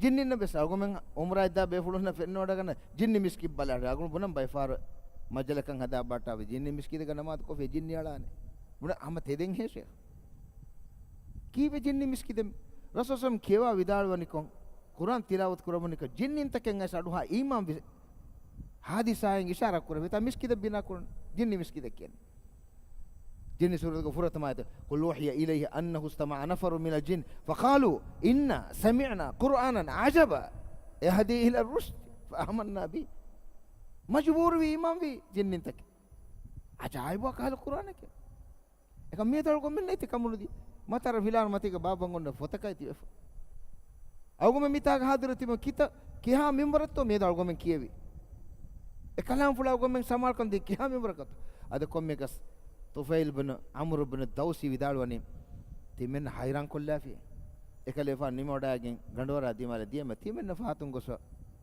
ޖިންނިންނަށް ވެސް އަޅުގަނޑުމެން އުމްރާއަށް ދާ ބޭފުޅުންނަށް ފެންނަވަޑައިގަންނަ ޖިންނި މިސްކިތް ބަލާ. އަޅުގަނޑު ބުނަން ބައެއް ފަހަރު މައްޖަލަކަށް ހަދާ ބައްޓާވެ ޖިންނި މިސްކިތަކަށް ނަމާދު ކޮށްފި ޖިންނި އަޅާނެ. ބުނަން ހަމަ ތެދެއްހޭ ޝޭޚް. ކީއްވެ ޖިންނި މިސްކިތެއް؟ ރަސޫލު ސަލަމް ކިޔަވާ ވިދާޅުވަނިކޮށް، ޤުރްއާން ތިލާވަތު ކުރަމުން ނިކަން ޖިންނިންތަކެއް އައިސް އަޑުއަހާ އީމާން ވި-، ހާދިސާއިން އިޝާރާ ކުރެވޭ. ތާ މިސްކިތަށް ބިނާ ކުރަން ޖިންނި މިސްކިތެއް ކިޔަނީ. ޖިންނި ސޫރަތުގެ ފުރަތަމަ އާޔަތު، قل أوحي إلي أنه استمع نفر من الجن فقالوا إنا سمعنا قرآنا عجبا يهدي إلى الرشد فآمنا به. މަޖުބޫރުވި އީމާންވި ޖިންނިންތަކެއް. އަޖާއިބު ކަހަލަ ޤުރްއާނެކޭ. އެކަމަކު މިއަދު އަޅުގަނޑުމެންނަށް ތި ކަމުނުދީ. މަތަރަ ފިލާން މަތީގަ ބާއްވަން އޮންނަ ފޮތަކަށް ތިބެފަ. އަޅުގަނޑުމެން މިތާގަ ހާޟިރު ތިބުން ކިތަ-، ކިހާ މިންވަރަށްތޯ މިއަދު އަޅުގަނޑުމެން ކިޔެވީ؟ އެ ކަލާމްފުޅަށް އަޅުގަނޑުމެން ސަމާލުކަން ދީ ކިހާ މިންވަރަކަށްތޯ؟ އަދި ކޮންމެއަކަސް ޠުފައިލް ބިން ޢަމްރު ބިން ދައުސީ ވިދާޅުވަނީ، ތިމެން ހައިރާން ކޮށްލާފި. އެކަލޭފާނު ނިމިވަޑައިގެން ގަނޑުވަރާ ދިމާލަށް ދިޔަމަ ތިމެންނަށް ފަހަތުން ގޮސް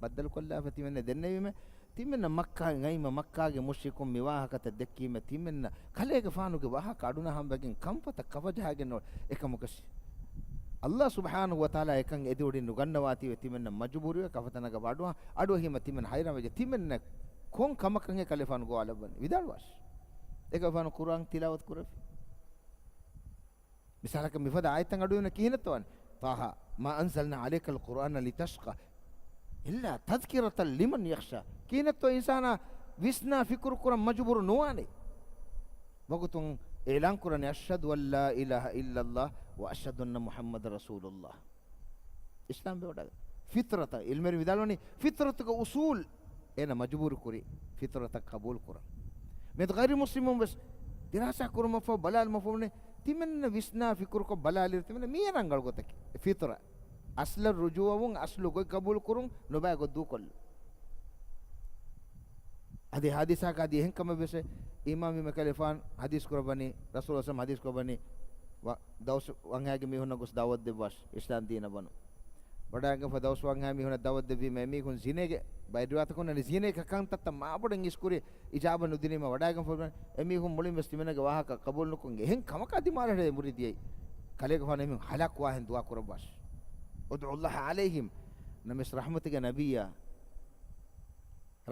ބައްދަލުކޮށްލާފަ ތިމެންނަށް ދެންނެވީމަ ތިމެންނަށް މައްކާ ގައިމަ މައްކާގެ މުޝްރިކުން މި ވާހަކަތައް ދެއްކީމަ ތިމެންނަށް ކަލޭގެފާނުގެ ވާހަކަ އަޑުނަހަންވެގެން ކަންފަތަށް ކަފަޖަހައިގެން ނޯ-، އެކަމަކަށް އައްލާހު ސުބްޙާނަހު ވަތަޢާލާ އެކަން އެދިވޮޑިން ނުގަންނަވާތީވެ ތިމެންނަށް މަޖުބޫރުވެ ކަފަތަނަކަށް ވަޑުއަ-، އަޑުއެހީމަ ތިމެން ހައިރާންވެއްޖެ ތިމެންނަށް ކޮން ކަމަކަށް އެ ކަލޭފާނު ގޮވާލައްވަނީ ވިދާޅުވާށި. އެކަލޭފާނު ޤުރްއާން ތިލާވަތު ކުރެއްވި. މިސާލަކަށް މިފަދަ އާޔަތްތައް އަޑުއިވުނަ ކިހިނެއްތޯ ވާނެ؟ طه ما أنزلنا عليك القرآن لتشقى إلا تذكرة لمن يخشى. ކިހިނެއްތޯ އިންސާނާ ވިސްނާ ފިކުރު ކުރަން މަޖުބޫރު ނުވާނެ؟ ވަގުތުން އިޢުލާން ކުރަނީ أشهد أن لا إله إلا الله وأشهد أن محمدا رسول الله. އިސްލާމް ވެވަޑައިގެން. ފިޠްރަތަށް، ޢިލްމުވެރިން ވިދާޅުވަނީ، ފިޠްރަތުގެ އުޞޫލް އޭނަ މަޖުބޫރު ކުރި، ފިޠްރަތަށް ޤަބޫލު ކުރަން. މިއަދު ޣައިރު މުސްލިމުން ވެސް ދިރާސާ ކުރުމަށްފަހު، ބަލާލުމަށްފަހު ވަނީ، ތިމެންނަށް ވިސްނާ ފިކުރުކޮށް ބަލާލިއިރު، ތިމެންނަށް މިއީ ރަނގަޅު ގޮތަކީ. ފިޠްރަ، އަސްލަށް ރުޖޫޢަވުން، އަސްލު ގޮތް ޤަބޫލު ކުރުން، ނުބައި ގޮތް ދޫކޮށްލުން. އަދި ހާދިސާއަކަށް އަދި އެހެން ކަމެއް ވެސް އީމާންވީމަ ކަލޭފާނު ޙަދީޘް ކުރައްވަނީ، ރަސޫލު ސަލަމް ޙަދީޘް ކުރައްވަނީ، ވަ-، ދައުސް ވަންހައިގެ މީހުންނަށް ގޮސް ދަޢުވަތު ދެއްވާށި، އިސްލާމް ދީނަށް ވަނުން. ވަޑައިގެންފަ ދައުސް ވަންހައި މީހުންނަށް ދަޢުވަތު ދެއްވީމަ، އެމީހުން ޒިނޭގެ ބައެއް ރިވާޔަތަކުން ވަނީ ޒިނޭގެ ކަންތައްތައް މާބޮޑަށް އިސްކުރި އިޖާބަ ނުދިނީމަ ވަޑައިގެންފަ އެމީހުން މުޅިން ވެސް ތިމެންނަގެ ވާހަކަ ޤަބޫލު ނުކޮށް އެހެން ކަމަކާ ދިމާލަށް މުރި ދިޔައީ. ކަލޭގެފާނު އެމީހުން ހަލާކުވާހެން ދުޢާ ކުރައްވާށި. ادعوا الله عليهم. ނަމަވެސް ރަޙްމަތުގެ ނަބިއްޔާ،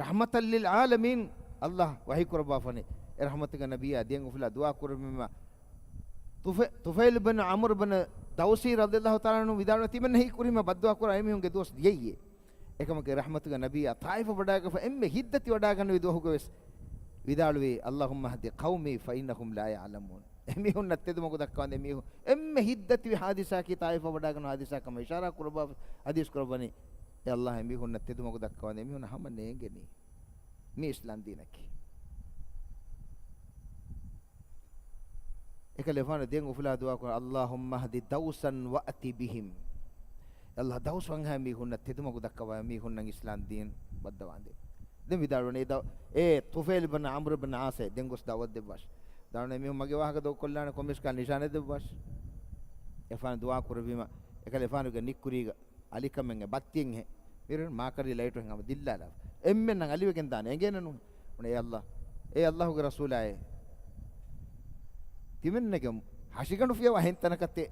رحمة للعالمين، ﷲ ވަޙީ ކުރައްވާފަނީ. އެ ރަޙްމަތުގެ ނަބިއްޔާ ދިޔަން އުފުލާ ދުޢާ ކުރެއްވީމަ، ޠުފަ-، ޠުފައިލް ބިން ޢަމްރު ބިން ދައުސީ ރަޟިޔަﷲ ތަޢާލާ ޢަންހު ވިދާޅުވޭ، ތިމެންނަށް ހީކުރީމަ ބައްދުޢާ ކުރާ އެމީހުންގެ ދުވަސް ދިޔައީ. އެކަމަކު ރަޙްމަތުގެ ނަބިއްޔާ ޠާއިފަށް ވަޑައިގެންފަ އެންމެ ހިތްދަތިވަޑައިގަންނެވި ދުވަހުގަ ވެސް ވިދާޅުވީ، اللهم اهد قومي فإنهم لا يعلمون. އެމީހުންނަށް ތެދުމަގު ދައްކަވާނދޭ. އެމީހުން އެންމެ ހިތްދަތިވި ޙާދިސާއަކީ ޠާއިފަށް ވަޑައިގަންނަ ޙާދިސާ ކަމަށް އިޝާރާ ކުރައްވާ، ޙަދީޘް ކުރައްވަނީ، އޭ ﷲ، އެމީހުންނަށް ތެދުމަގު ދައްކަވާނދޭ. އެމީހުން ހަމަ ނޭނގެނީ މި އިސްލާމް ދީނަކީ. އެކަލޭފާނު ދިޔަން އުފުލާ ދުޢާ ކުރަން، اللهم اهد دوسا وأت بهم. އޭ ﷲ، ދައުސް ވަންހައި މީހުންނަށް ތެދުމަގު ދައްކަވާ، އެމީހުންނަށް އިސްލާމް ދީން ވައްދަވާނދޭ. ދެން ވިދާޅުވަނީ، އެ ދަ-، އޭ ޠުފައިލް ބިން ޢަމްރު ބިން ޢާޞޭ، ދެން ގޮސް ދަޢުވަތު ދެއްވާށި. ދާނަ އެމީހުން މަގޭ ވާހަކަ ދޮގުކޮށްލާނެ، ކޮންމެސް ކާ ނިޝާނެއް ދެއްވާށި. އެފާނު ދުޢާ ކުރެއްވީމަ، އެކަލޭފާނުގެ ނިއްކުރީގަ އަލިކަމެއް ބައްތިއެއްހެން، މިރުން މާކަރީ ލައިޓު ހިނގާމަ ދިއްލާލާ. އެންމެންނަށް އަލިވެގެން ދާނެ އެނގޭނެ ނޫން. އޭ ﷲ، އޭ ﷲގެ ރަސޫލާއޭ، ތިމެންނެގެ ހަށިގަނޑު ފިޔަވާ ހެން ތަނަކަށް ތި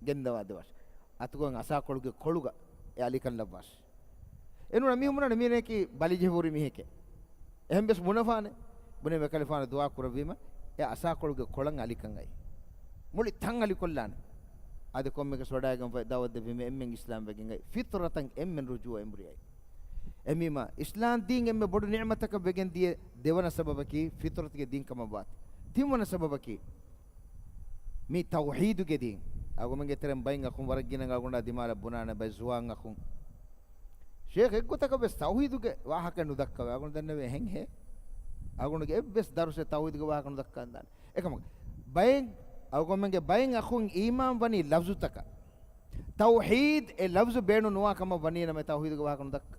ގެންދަވާ ދެވާށި. އަތުގަ އަސާކޮޅުގެ ކޮޅުގަ އެ އަލިކަން ލައްވާށި. އެނޫން މީހުން ބުނާނެ މީނަކީ ބަލިޖެހި ހުރި މީހެކޭ. އެހެން ވެސް ބުނެފާނެ. ބުނެ އެކަލޭފާނު ދުޢާ ކުރެއްވީމަ، އެ އަސާކޮޅުގެ ކޮޅަށް އަލިކަން އައި. މުޅި ތަން އަލިކޮށްލާނެ. އަދި ކޮންމެއަކަސް ވަޑައިގެންފަ ދަޢުވަތު ދެއްވީމަ އެންމެން އިސްލާމް ވެގެން އައި. ފިޠްރަތަށް އެންމެން ރުޖޫޢަ އެނބުރި އައި. އެމީމަ އިސްލާމް ދީން އެންމެ ބޮޑު ނިޢުމަތަކަށް ވެގެން ދިޔަ ދެވަނަ ސަބަބަކީ ފިޠްރަތުގެ ދީން ކަމަށް ވާތީ. ތިންވަނަ ސަބަބަކީ މި ތައުޙީދުގެ ދީން. އަޅުގަނޑުމެންގެ ތެރެއިން ބައެއް އަޚުން ވަރަށް ގިނަ އަޅުގަނޑާ ދިމާލަށް ބުނާނެ ބައެއް ޒުވާން އަޚުން. ޝޭޚް އެއްގޮތަކަށް ވެސް ތައުޙީދުގެ ވާހަކަ ނުދައްކަވޭ. އަޅުގަނޑު ދެންނެވޭ އެހެން ހޭ. އަޅުގަނޑުގެ އެއްވެސް ދަރުސެއް ތައުޙީދުގެ ވާހަކަ ނުދައްކަވަން ދާނެ. އެކަމަކު ބައެއް އަޅުގަނޑުމެންގެ ބައެއް އަޚުން އީމާން ވަނީ ލަފްޒުތަކަށް. ތައުޙީދު އެ ލަފްޒު ބޭނުން ނުވާ ކަމަށް ވަނީ ނަމަ ތައުޙީދުގެ ވާހަކަ ނުދައްކަ.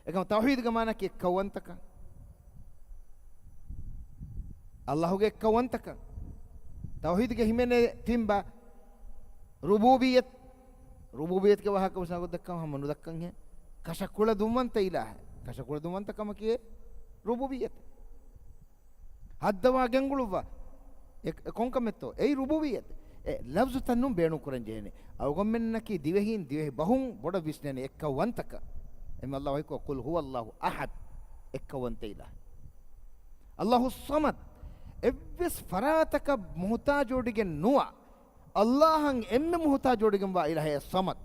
އެކަމަ ތައުޙީދުގެ މާނައަކީ އެއްކައުވަންތަކަން. ﷲގެ އެއްކައުވަންތަކަން. ތައުޙީދުގެ ހިމެނޭ ތިންބަ ރުބޫބިއްޔަތު. ރުބޫބިއްޔަތުގެ ވާހަކަ ވެސް ނަގަދައްކަން ހަމަ ނުދައްކަންހޭ. ކަށަ ކުޅަދުންވަންތަ އިލާހެއް. ކަށަ ކުޅަދުންވަންތަ ކަމަކީ ރުބޫބިއްޔަތު. ހައްދަވާ ގެންގުޅުއްވާ. އެ، އެ ކޮންކަމެއްތޯ؟ އެއީ ރުބޫބިއްޔަތު. އެ ލަފްޒުތައް ނޫން ބޭނުން ކުރަން ޖެހޭނެ. އަޅުގަނޑުމެންނަކީ ދިވެހީން ދިވެހި ބަހުން ބޮޑަށް ވިސްނޭނެ އެއްކައުވަންތަކަށް. އެމެ އައްލާހު އެއްކޮށް، قل هو الله أحد، އެއްކައުވަންތަ އިލާހު. الله الصمد، އެއްވެސް ފަރާތަކަށް މުހުތާޖުވެޑިގެން ނުވާ، އައްލާހަށް އެންމެ މުހުތާޖުވެޑިގެންވާ އިލާހެއް އައްސަމަދު.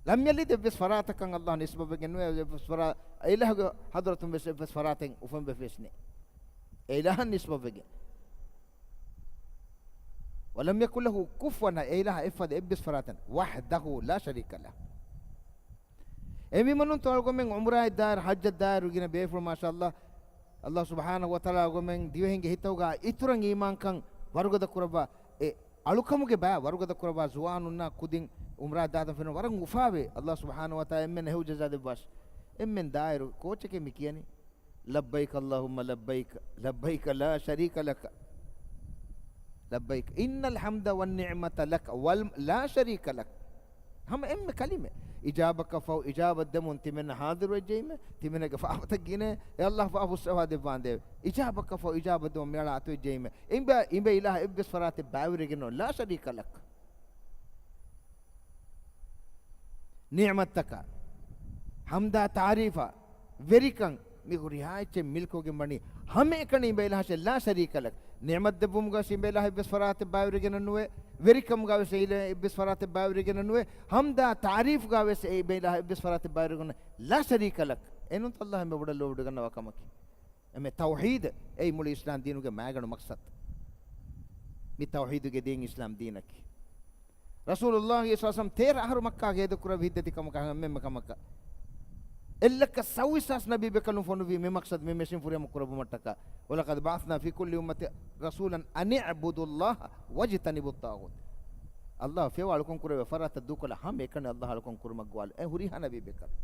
لم يلد، އެއްވެސް ފަރާތަކަށް އައްލާހު ނިސްބަތްވެގެން ނުވޭ، އެއްވެސް ފަރާ-، އެ އިލާހުގެ ޙަޟްރަތުން ވެސް އެއްވެސް ފަރާތެއް އުފެންވެފަވެސް ނެތް. އެ އިލާހަށް ނިސްބަތްވެގެން. ولم يكن له كفوا أحد، އެ އިލާހަށް އެއްފަދަ އެއްވެސް ފަރާތެއް، وحده لا شريك له. އެ މިމަނުން ތޯ އަޅުގަނޑުމެން ޢުމްރާއަށް ދާއިރު، ޙައްޖަށް ދާއިރު ގިނަ ބޭފުޅުން، މާޝާﷲ، އައްލާހު ސުބްޙާނަހު ވަތަޢާލާ އަޅުގަނޑުމެން ދިވެހިންގެ ހިތުގަ އިތުރަށް އީމާންކަން ވަރުގަދަ ކުރައްވާ، އެ އަޅުކަމުގެ ބައި ވަރުގަދަ ކުރައްވާ ޒުވާނުންނާ ކުދިން ޢުމްރާއަށް ދާތަން ފެނުން ވަރަށް އުފާވޭ. އައްލާހު ސުބްޙާނަހު ވަތަޢާލާ އެންމެން ހެޔޮ ޖަޒާ ދެއްވާށި. އެންމެން ދާއިރު ކޯޗެކޭ މި ކިޔަނީ؟ لبيك اللهم لبيك، لبيك لا شريك لك، لبيك إن الحمد والنعمة لك، وال-، لا شريك لك. ހަމަ އެންމެ ކަލިމަ. އިޖާބަކަށްފަހު އިޖާބަ ދެމުން ތިމެންނަށް ޙާޟިރުވެއްޖެއީމެ، ތިމެންނަގެ ފާފަތައް ގިނަ، އޭ އައްލާހު ފާފަ ފުއްސަވާ ދެއްވާނދޭވެ. އިޖާބަކަށްފަހު އިޖާބަ ދެމުން މިއަޅާ އަތުވެއްޖެއީމެ، އިނބަ، އިނބަ އިލާހަށް އެއްވެސް ފަރާތެއް ބައިވެރިގެން ނޯ، لا شريك لك. ނިޢުމަތްތަކާ، ޙަމްދާ ތަޢުރީފާ، ވެރިކަން، މި ހުރިހާ އެއްޗެއް މިލްކުވެގެން ވަނީ ހަމައެކަނި އިނބަ އިލާހަށޭ، لا شريك لك. ނިޢުމަތް ދެއްވުމުގަ ވެސް އިނބަ އިލާހަށް އެއްވެސް ފަރާތެއް ބައިވެރިގެން ނުވޭ، ވެރިކަމުގަ ވެސް އެ އިލާ އެއްވެސް ފަރާތެއް ބައިވެރިގެން ނުވޭ، ޙަމްދާ ތަޢުރީފުގަ ވެސް އެ އިނބަ އިލާހަށް އެއްވެސް ފަރާތެއް ބައިވެރިގެން، لا شريك لك. އެނޫންތަ އައްލާހު އެންމެ ބޮޑަށް ލޯބިވެޑިގަންނަވާ ކަމަކީ؟ އެމެ ތައުޙީދު އެއީ މުޅި އިސްލާމް ދީނުގެ މައިގަނޑު މަޤްޞަދު. މި ތައުޙީދުގެ ދީން އިސްލާމް ދީނަކީ. ރަސޫލުﷲ ޞައްލަﷲު ޢަލައިހި ވަސައްލަމަ ތޭރަ އަހަރު މައްކާގަ ހޭދަކުރެއްވި ހިތްދަތި ކަމަކަށް ހަމަ އެންމެ ކަމަކަށް. އެއްލައްކަ ސައްވީސް ހާސް ނަބީ ބޭކަލުން ފޮނުއްވީ މި މަޤްޞަދު މި މެޝިން ފުރިހަމަ ކުރެއްވުމަށްޓަކާ. ولقد بعثنا في كل أمة رسولا أن اعبدوا الله واجتنبوا الطاغوت. އައްލާހު ފިޔަވާ އަޅުކަން ކުރެވޭ ފަރާތަށް ދޫކޮށްލާ ހަމައެކަނި އައްލާހު އަޅުކަން ކުރުމަށް ގޮވާލި. އެ ހުރިހާ ނަބީ ބޭކަލުން.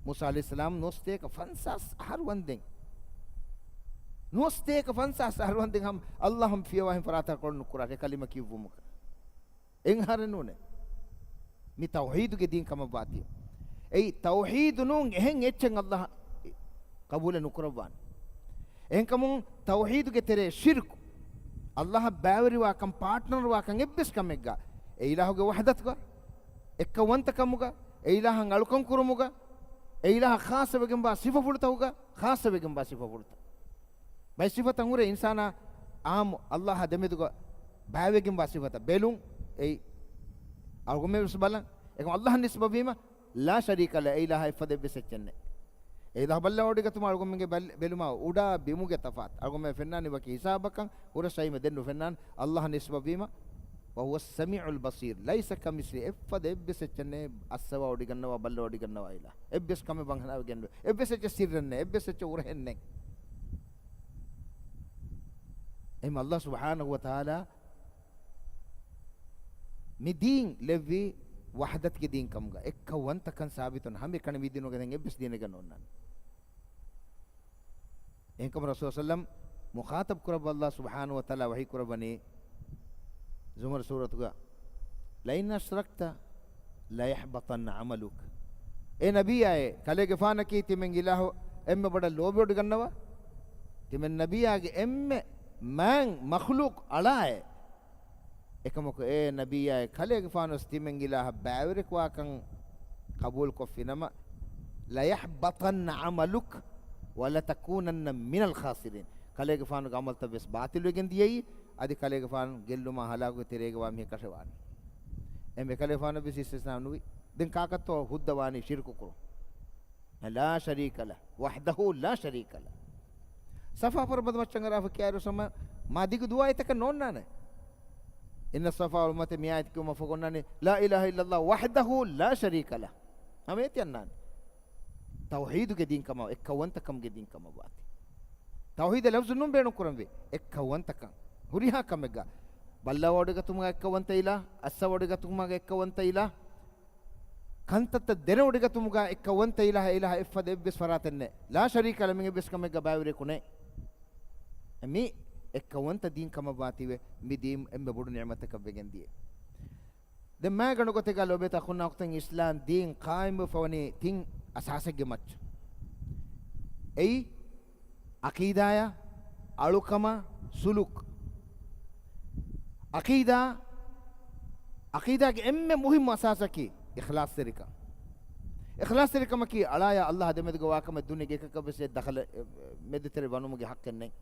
މޫސާ ޢަލައިހިއްސަލާމް ނުވަސަތޭކަ ފަންސާސް އަހަރު ވަންދެން. ނުވަސަތޭކަ ފަންސާސް އަހަރު ވަންދެން ހަމަ އައްލާހު ހަމަ ފިޔަވާ އެހެން ފަރާތަށް ކޮޅު ނުކުރާށޭ ކަލިމަ ކިޔުއްވުމުގަ. އެއް އަހަރެއް ނޫނޭ. މި ތައުޙީދުގެ ދީން ކަމަށް ވާތީ. އެއީ ތައުޙީދު ނޫން އެހެން އެއްޗެއް އައްލާހު ޤަބޫލެއް ނުކުރައްވާނެ. އެހެންކަމުން ތައުޙީދުގެ ތެރޭ ޝިރްކު، އައްލާހަށް ބައިވެރިވާކަން، ޕާޓްނަރުވާކަން އެއްވެސް ކަމެއްގަ، އެ އިލާހުގެ ވަޙްދަތުގަ، އެއްކައުވަންތަކަމުގަ، އެ އިލާހަށް އަޅުކަން ކުރުމުގަ، އެ އިލާހަށް ޚާއްޞަވެގެންވާ ސިފަފުޅުތަކުގަ، ޚާއްޞަވެގެންވާ ސިފަފުޅުތައް. ބައެއް ސިފަތައް ހުރޭ އިންސާނާ އާއްމު އައްލާހާ ދެމެދުގަ ބައިވެގެންވާ ސިފަތައް. ބެލުން އެއީ އަޅުގަނޑުމެން ވެސް ބަލަން. އެކަމް އައްލާހަށް ނިސްބަތްވީމަ، لا شريك له، އެ އިލާހާ އެއްފަދަ އެއްވެސް އެއްޗެއް ނެތް. އެ އިލާހު ބައްލަވަޑިގަތުމަށް އަޅުގަނޑުމެންގެ ބަލް-، ބެލުމާ އުޑާ ބިމުގެ ތަފާތު. އަޅުގަނޑުމެން ފެންނާނީ ވަކި ހިސާބަކަށް، ހުރަސް އައީމަ ދެން ނުފެންނާނެ. އައްލާހަށް ނިސްބަތްވީމަ، وهو السميع البصير، ليس كمثله، އެއްފަދަ އެއްވެސް އެއްޗެއް ނެތް، އައްސަވާވަޑިގަންނަވާ، ބައްލަވަޑިގަންނަވާ އިލާހު. އެއްވެސް ކަމެއް ވަންހަނާވެގެން ނުވޭ. އެއްވެސް އެއްޗެއް ސިއްރެއް ނެތް، އެއްވެސް އެއްޗެއް އުރަހެއް ނެތް. އެހެން އައްލާހު ސުބްޙާނަހު ވަތަޢާލާ މި ދީން ލެއްވީ ވަޙްދަތުގެ ދީން ކަމުގަ. އެއްކައުވަންތަކަން ސާބިތުން ހަމައެކަނި މި ދީނުގަ ދެން އެއްވެސް ދީނެއްގަ ނޯންނާނެ. އެހެންކަމުން ރަސޫލު ސައްލަމް މުޚާޠަބް ކުރައްވާ އައްލާހު ސުބްޙާނަހު ވަތަޢާލާ ވަޙީ ކުރައްވަނީ ޒުމަރު ސޫރަތުގަ، لئن أشركت ليحبطن عملك. އޭ ނަބިއްޔާއޭ، ކަލޭގެފާނަކީ ތިމަން އިލާހު އެންމެ ބޮޑަށް ލޯބިވޮޑިގަންނަވާ. ތިމަން ނަބިއްޔާގެ އެންމެ މާތް މަޚްލޫޤު އަޅާއޭ. އެކަމަކު އޭ ނަބިއްޔާއޭ، ކަލޭގެފާނުވެސް ތިމަން އިލާހަށް ބައިވެރިވާކަން ޤަބޫލުކޮށްފިނަމަ، ليحبطن عملك ولتكونن من الخاسرين. ކަލޭގެފާނުގެ ޢަމަލުތައް ވެސް ބާޠިލުވެގެން ދިޔައީ، އަދި ކަލޭގެފާނު ގެއްލުމާ ހަލާކުގެ ތެރޭގަ ވާ މީހެއް ކަށަވާނެ. އެންމެ ކަލޭގެފާނު ވެސް އިސްތިސްނާ ނުވި. ދެން ކާކަށްތޯ ހުއްދަ ވާނީ ޝިރުކު ކުރުން؟ لا شريك له، وحده لا شريك له. ޞަފާ ފަރުބަދަ މައްޗަށް އަރާފަ ކިޔާއިރު ސަމަ މާ ދިގު ދުޢާއެއް ތަކެއް ނޯންނާނެ. إن الصفا والمروة، މި އާޔަތް ކިޔުމަށްފަހު އޮންނާނީ، لا إله إلا الله وحده لا شريك له. ހަމަ އޭތި އަންނާނެ. ތައުޙީދުގެ ދީން ކަމަށް، އެއްކައުވަންތަކަމުގެ ދީން ކަމަށް ވާތީ. ތައުޙީދަށް ލަފްޒު ނޫން ބޭނުން ކުރަންވީ. އެއްކައުވަންތަކަން. ހުރިހާ ކަމެއްގަ. ބައްލަވަޑިގަތުމުގަ އެއްކައުވަންތަ އިލާހު، އައްސަވަޑިގަތުމުގަ އެއްކައުވަންތަ އިލާހު. ކަންތައްތައް ދެނެވޮޑިގަތުމުގަ އެއްކައުވަންތަ އިލާހު، އެއްފަދަ އެއްވެސް ފަރާތެއް ނެތް. لا شريك له، މި އެއްވެސް ކަމެއްގަ ބައިވެރިޔަކު ނެތް. މި އެއްކައުވަންތަ ދީން ކަމަށް ވާތީވެ، މި ދީން އެންމެ ބޮޑު ނިޢުމަތަކަށް ވެގެން ދިޔަ. ދެން މާގަނޑު ގޮތެއްގަ ލޯބިވެތި އަޚުންނާ އުޚްތުން، އިސްލާމް ދީން ޤާއިމްވެފަވަނީ ތިން އަސާސެއްގެ މައްޗަށް. އެއީ، ޢަޤީދާޔާ، އަޅުކަމާ، ސުލޫކް. އަޤީދާ، އަޤީދާގެ އެންމެ މުހިއްމު އަސާސަކީ އިޚްލާޞްތެރިކަން. އިޚްލާޞްތެރިކަމަކީ އަޅާޔާ އަﷲ ދެމެދުގަ ވާކަމެއް ދުނިޔޭގެ އެކަކަށްވެސް އެއް ދަޚަލެއް، އެ، މެދުތެރެ ވަނުމުގެ ޙައްޤެއް ނެތް.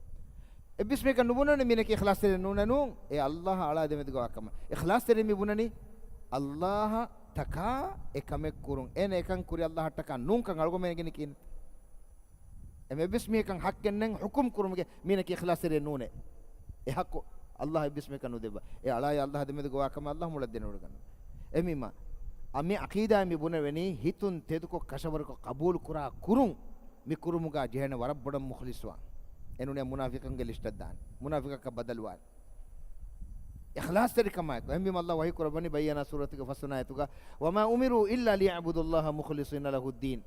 އެއްވެސް މީހަކަށް ނުބުނަނީ މީނަކީ އިޚްލާޞްތެރި ނޫނޭ ނޫން. އެ އަﷲ އަޅާ ދެމެދުގަ ވާކަމަށް. އިޚްލާޞްތެރި މި ބުނަނީ އަﷲ އަށްޓަކާ އެ ކަމެއް ކުރުން. އޭނަ އެކަން ކުރި އަﷲ އަށްޓަކާ ނޫންކަން އަޅުގަނޑުމެން އެނގެނީ ކިހިނެއް؟ އެމެ އެއްވެސް މީހަކަށް ޙައްޤެއް ނެތް ޙުކުމް ކުރުމުގެ މީނަކީ އިޚްލާޞްތެރި ނޫނޭ. އެ ޙައްޤު އަﷲ އެއްވެސް މީހަކަށް ނުދެއްވާ. އެ އަޅާޔާ އަﷲ ދެމެދުގަ ވާކަމަށް އަﷲ މޮޅަށް ދެނެވޮޑިގަންނަވާ. އެމީމާ، އަ، މި ޢަޤީދާ މި ބުނެވެނީ ހިތުން ތެދުކޮށް ކަށަވަރުކޮށް ޤަބޫލު ކުރާ ކުރުން މި ކުރުމުގަ ޖެހޭނެ ވަރަށް ބޮޑަށް މުޚްލިޞުވާން. އެނޫނޭ މުނާފިޤުންގެ ލިސްޓަށް ދާން. މުނާފިޤަކަށް ބަދަލުވާން. އިޚްލާޞްތެރިކަމާއެކު. އެހެންވީމަ އަﷲ ވަޙީ ކުރައްވަނީ ބައްޔަނާ ސޫރަތުގެ ފަސްވަނަ އާޔަތުގަ، "وما أمروا إلا ليعبدوا الله مخلصين له الدين."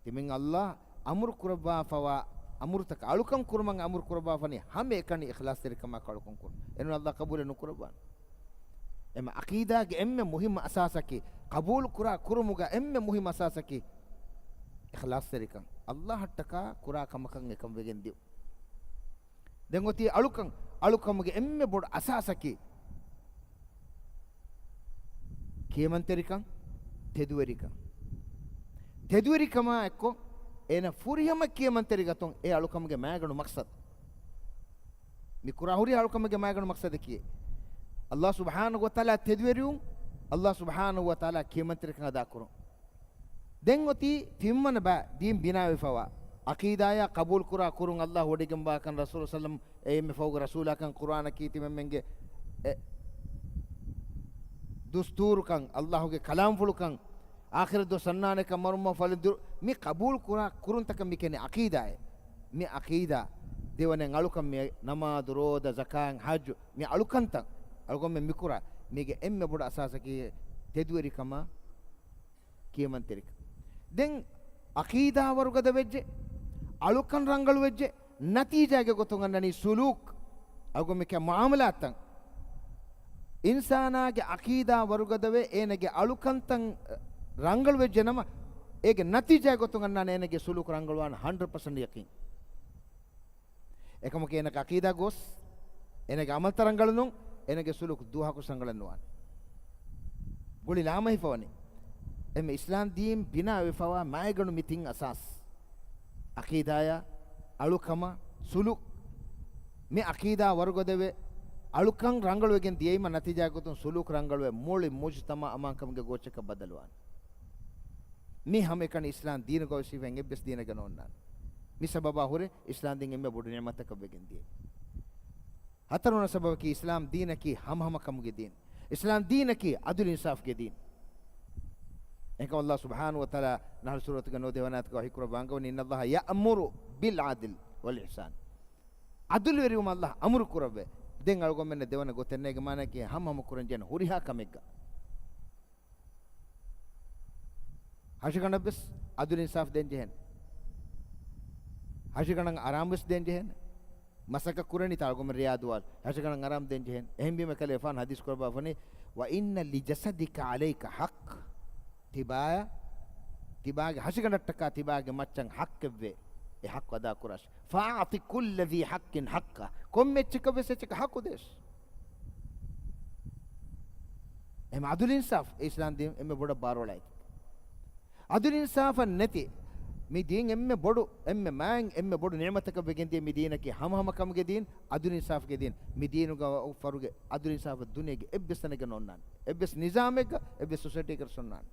ތިމަން އަﷲ އަމުރު ކުރައްވާފަވާ އަމުރުތަކަށް އަޅުކަން ކުރުމަށް އަމުރު ކުރައްވާފަނީ ހަމައެކަނި އިޚްލާޞްތެރިކަމާއެކު އަޅުކަން ކުރުން. އެނޫން އަﷲ ޤަބޫލެއް ނުކުރައްވާނެ. އެމަ ޢަޤީދާގެ އެންމެ މުހިއްމު އަސާސަކީ، ޤަބޫލު ކުރާ ކުރުމުގަ އެންމެ މުހިއްމު އަސާސަކީ އިޚްލާޞްތެރިކަން. އަﷲ އަށްޓަކާ ކުރާ ކަމަކަށް އެކަން ވެގެން ދިޔުން. ދެން އޮތީ އަޅުކަން. އަޅުކަމުގެ އެންމެ ބޮޑު އަސާސަކީ ކިޔަމަންތެރިކަން، ތެދުވެރިކަން. ތެދުވެރިކަމާ އެއްކޮށް، އޭނަ ފުރިހަމަ ކިޔަމަންތެރި ގަތުން އެ އަޅުކަމުގެ މައިގަނޑު މަޤްޞަދު. މި ކުރާ ހުރި އަޅުކަމުގެ މައިގަނޑު މަޤްޞަދަކީ، އަﷲ ސުބްޙާނަހޫ ވަތަޢާލާ ތެދުވެރިވުން، އަﷲ ސުބްޙާނަހޫ ވަތަޢާލާ ކިޔަމަންތެރިކަން އަދާކުރުން. ދެން އޮތީ ތިންވަނަ ބައި ދީން ބިނާވެފަވާ، ޢަޤީދާޔާ ޤަބޫލުކުރާ ކުރުން، އަﷲ ވޮޑިގެންވާކަން، ރަސޫލު ސައްލަމް އެ އެންމެ ފަހުގެ ރަސޫލާކަން، ޤުރުއާނަކީ ތިމަންމެންގެ އެ ދުސްތޫރުކަން، އަﷲގެ ކަލާމްފުޅުކަން، އާޚިރަތް ދުވަސް އަންނާނެކަން، މަރުމަށް ފަލުން ދުރު، މި ޤަބޫލުކުރާ ކުރުންތަކަށް މި ކިޔަނީ ޢަޤީދާއޭ. މި ޢަޤީދާ ދެވަނަ އަޅުކަން މި ނަމާދު، ރޯދަ، ޒަކާތް، ޙައްޖު، މި އަޅުކަންތައް އަޅުގަނޑުމެން މިކުރާ، މީގެ އެންމެ ބޮޑު އަސާސަކީ ތެދުވެރިކަމާ ކިޔަމަންތެރިކަން. ދެން ޢަޤީދާ ވަރުގަދަ ވެއްޖެ، އަޅުކަން ރަނގަޅު ވެއްޖެ، ނަތީޖާގެ ގޮތުން އަންނަނީ ސުލޫކް، އަޅުގަނޑުމެން ކިޔާ މުޢާމަލާތްތައް. އިންސާނާގެ ޢަޤީދާ ވަރުގަދަވެ، އޭނަގެ އަޅުކަންތައް ރަނގަޅު ވެއްޖެ ނަމަ، އޭގެ ނަތީޖާގެ ގޮތުން އަންނާނެ އޭނަގެ ސުލޫކު ރަނގަޅުވާން ހަންޑްރެޑް ޕަސެންޓް ޔަޤީން. އެކަމަކު އޭނަގެ ޢަޤީދާ ގޯސް، އޭނަގެ ޢަމަލްތައް ރަނގަޅު ނޫން، އޭނަގެ ސުލޫކު ދުވަހަކު ރަނގަޅެއް ނުވާނެ. ގުޅި ލާމަހިފަވަނީ. އެމެ އިސްލާމް ދީން ބިނާވެފަވާ މައިގަނޑު މި ތިން އަސާސް. ޢަޤީދާޔާ، އަޅުކަމާ، ސުލޫކް. މި ޢަޤީދާ ވަރުގަދަވެ، އަޅުކަން ރަނގަޅުވެގެން ދިޔައީމަ ނަތީޖާގޮތުން ސުލޫކް ރަނގަޅުވެ، މުޅި މުޖުތަމަޢު އަމާންކަމުގެ ގޯއްޗަކަށް ބަދަލުވާނެ. މި ހަމައެކަނި އިސްލާމް ދީނުގަ އޮތް ސިފައެއް އެއްވެސް ދީނެއްގަ ނޯންނާނެ. މި ސަބަބާ ހުރެ އިސްލާމް ދީން އެންމެ ބޮޑު ނިޢުމަތަކަށް ވެގެން ދިޔައީ. ހަތަރުވަނަ ސަބަބަކީ އިސްލާމް ދީނަކީ ހަމަހަމަކަމުގެ ދީން. އިސްލާމް ދީނަކީ ޢަދުލު އިންސާފްގެ ދީން. އެކަމަށް ﷲ ސުބްޙާނަހޫ ވަތަޢާލާ ނަޙްލު ސޫރަތުގެ ނުވަދިހަ ވަނަ އާޔަތުގަ ވަޙީކުރައްވާ އަންގަވަނީ، "إِنَّ اللَّهَ يَأْمُرُ بِالْعَدْلِ وَالْإِحْسَانِ." ޢަދުލުވެރިވުމަށް ﷲ އަމުރު ކުރައްވޭ. ދެން އަޅުގަނޑުމެންނަށް ދެވަނަ ގޮތެއް ނޭގެ މާނައަކީ ހަމަހަމަ ކުރަންޖެހޭނެ ހުރިހާ ކަމެއްގަ. ހަށިގަނޑަށްވެސް ޢަދުލު އިންސާފް ދޭންޖެހޭނެ. ހަށިގަނޑަށް އަރާމްވެސް ދޭންޖެހޭނެ. މަސައްކަތް ކުރަނީ ތަޅުގަނޑު ރިޔާ ދުވާލު. ހަށިގަނޑަށް އަރާމް ދޭންޖެހޭނެ. އެހެންވީމަ ކަލޭ ފާން ޙަދީޘް ކުރައްވާފަނީ، "وَإِنَّ لِجَسَدِكَ عَلَيْكَ حَقًّا." ތިބާޔަށް، ތިބާގެ ހަށިގަނޑަށްޓަކާ ތިބާގެ މައްޗަށް ޙައްޤެއްވޭ. އެ ޙައްޤު އަދާ ކުރާށި. "فَأَعْطِ كُلَّ ذِي حَقٍّ حَقَّهُ." ކޮންމެ އެއްޗަކަށްވެސް އެއްޗަކަށް ޙައްޤު ދޭށި. އެހެން ޢަދުލު އިންސާފް އެ އިސްލާމް ދީން އެންމެ ބޮޑަށް ބާރުއަޅައިފި. ޢަދުލު އިންސާފެއް ނެތި މި ދީން އެންމެ ބޮޑު، އެންމެ މާތް، އެންމެ ބޮޑު ނިޢުމަތަކަށް ވެގެންދިޔަ މި ދީނަކީ ހަމަހަމަކަމުގެ ދީން، ޢަދުލު އިންސާފްގެ ދީން. މި ދީނުގަ ފަރުގެ ޢަދުލު އިންސާފެއް ދުނިޔޭގެ އެއްވެސް ތަނެއްގަ ނޯންނާނެ. އެއްވެސް ނިޒާމެއްގަ، އެއްވެސް ސޮސައިޓީގަ ނޯންނާނެ.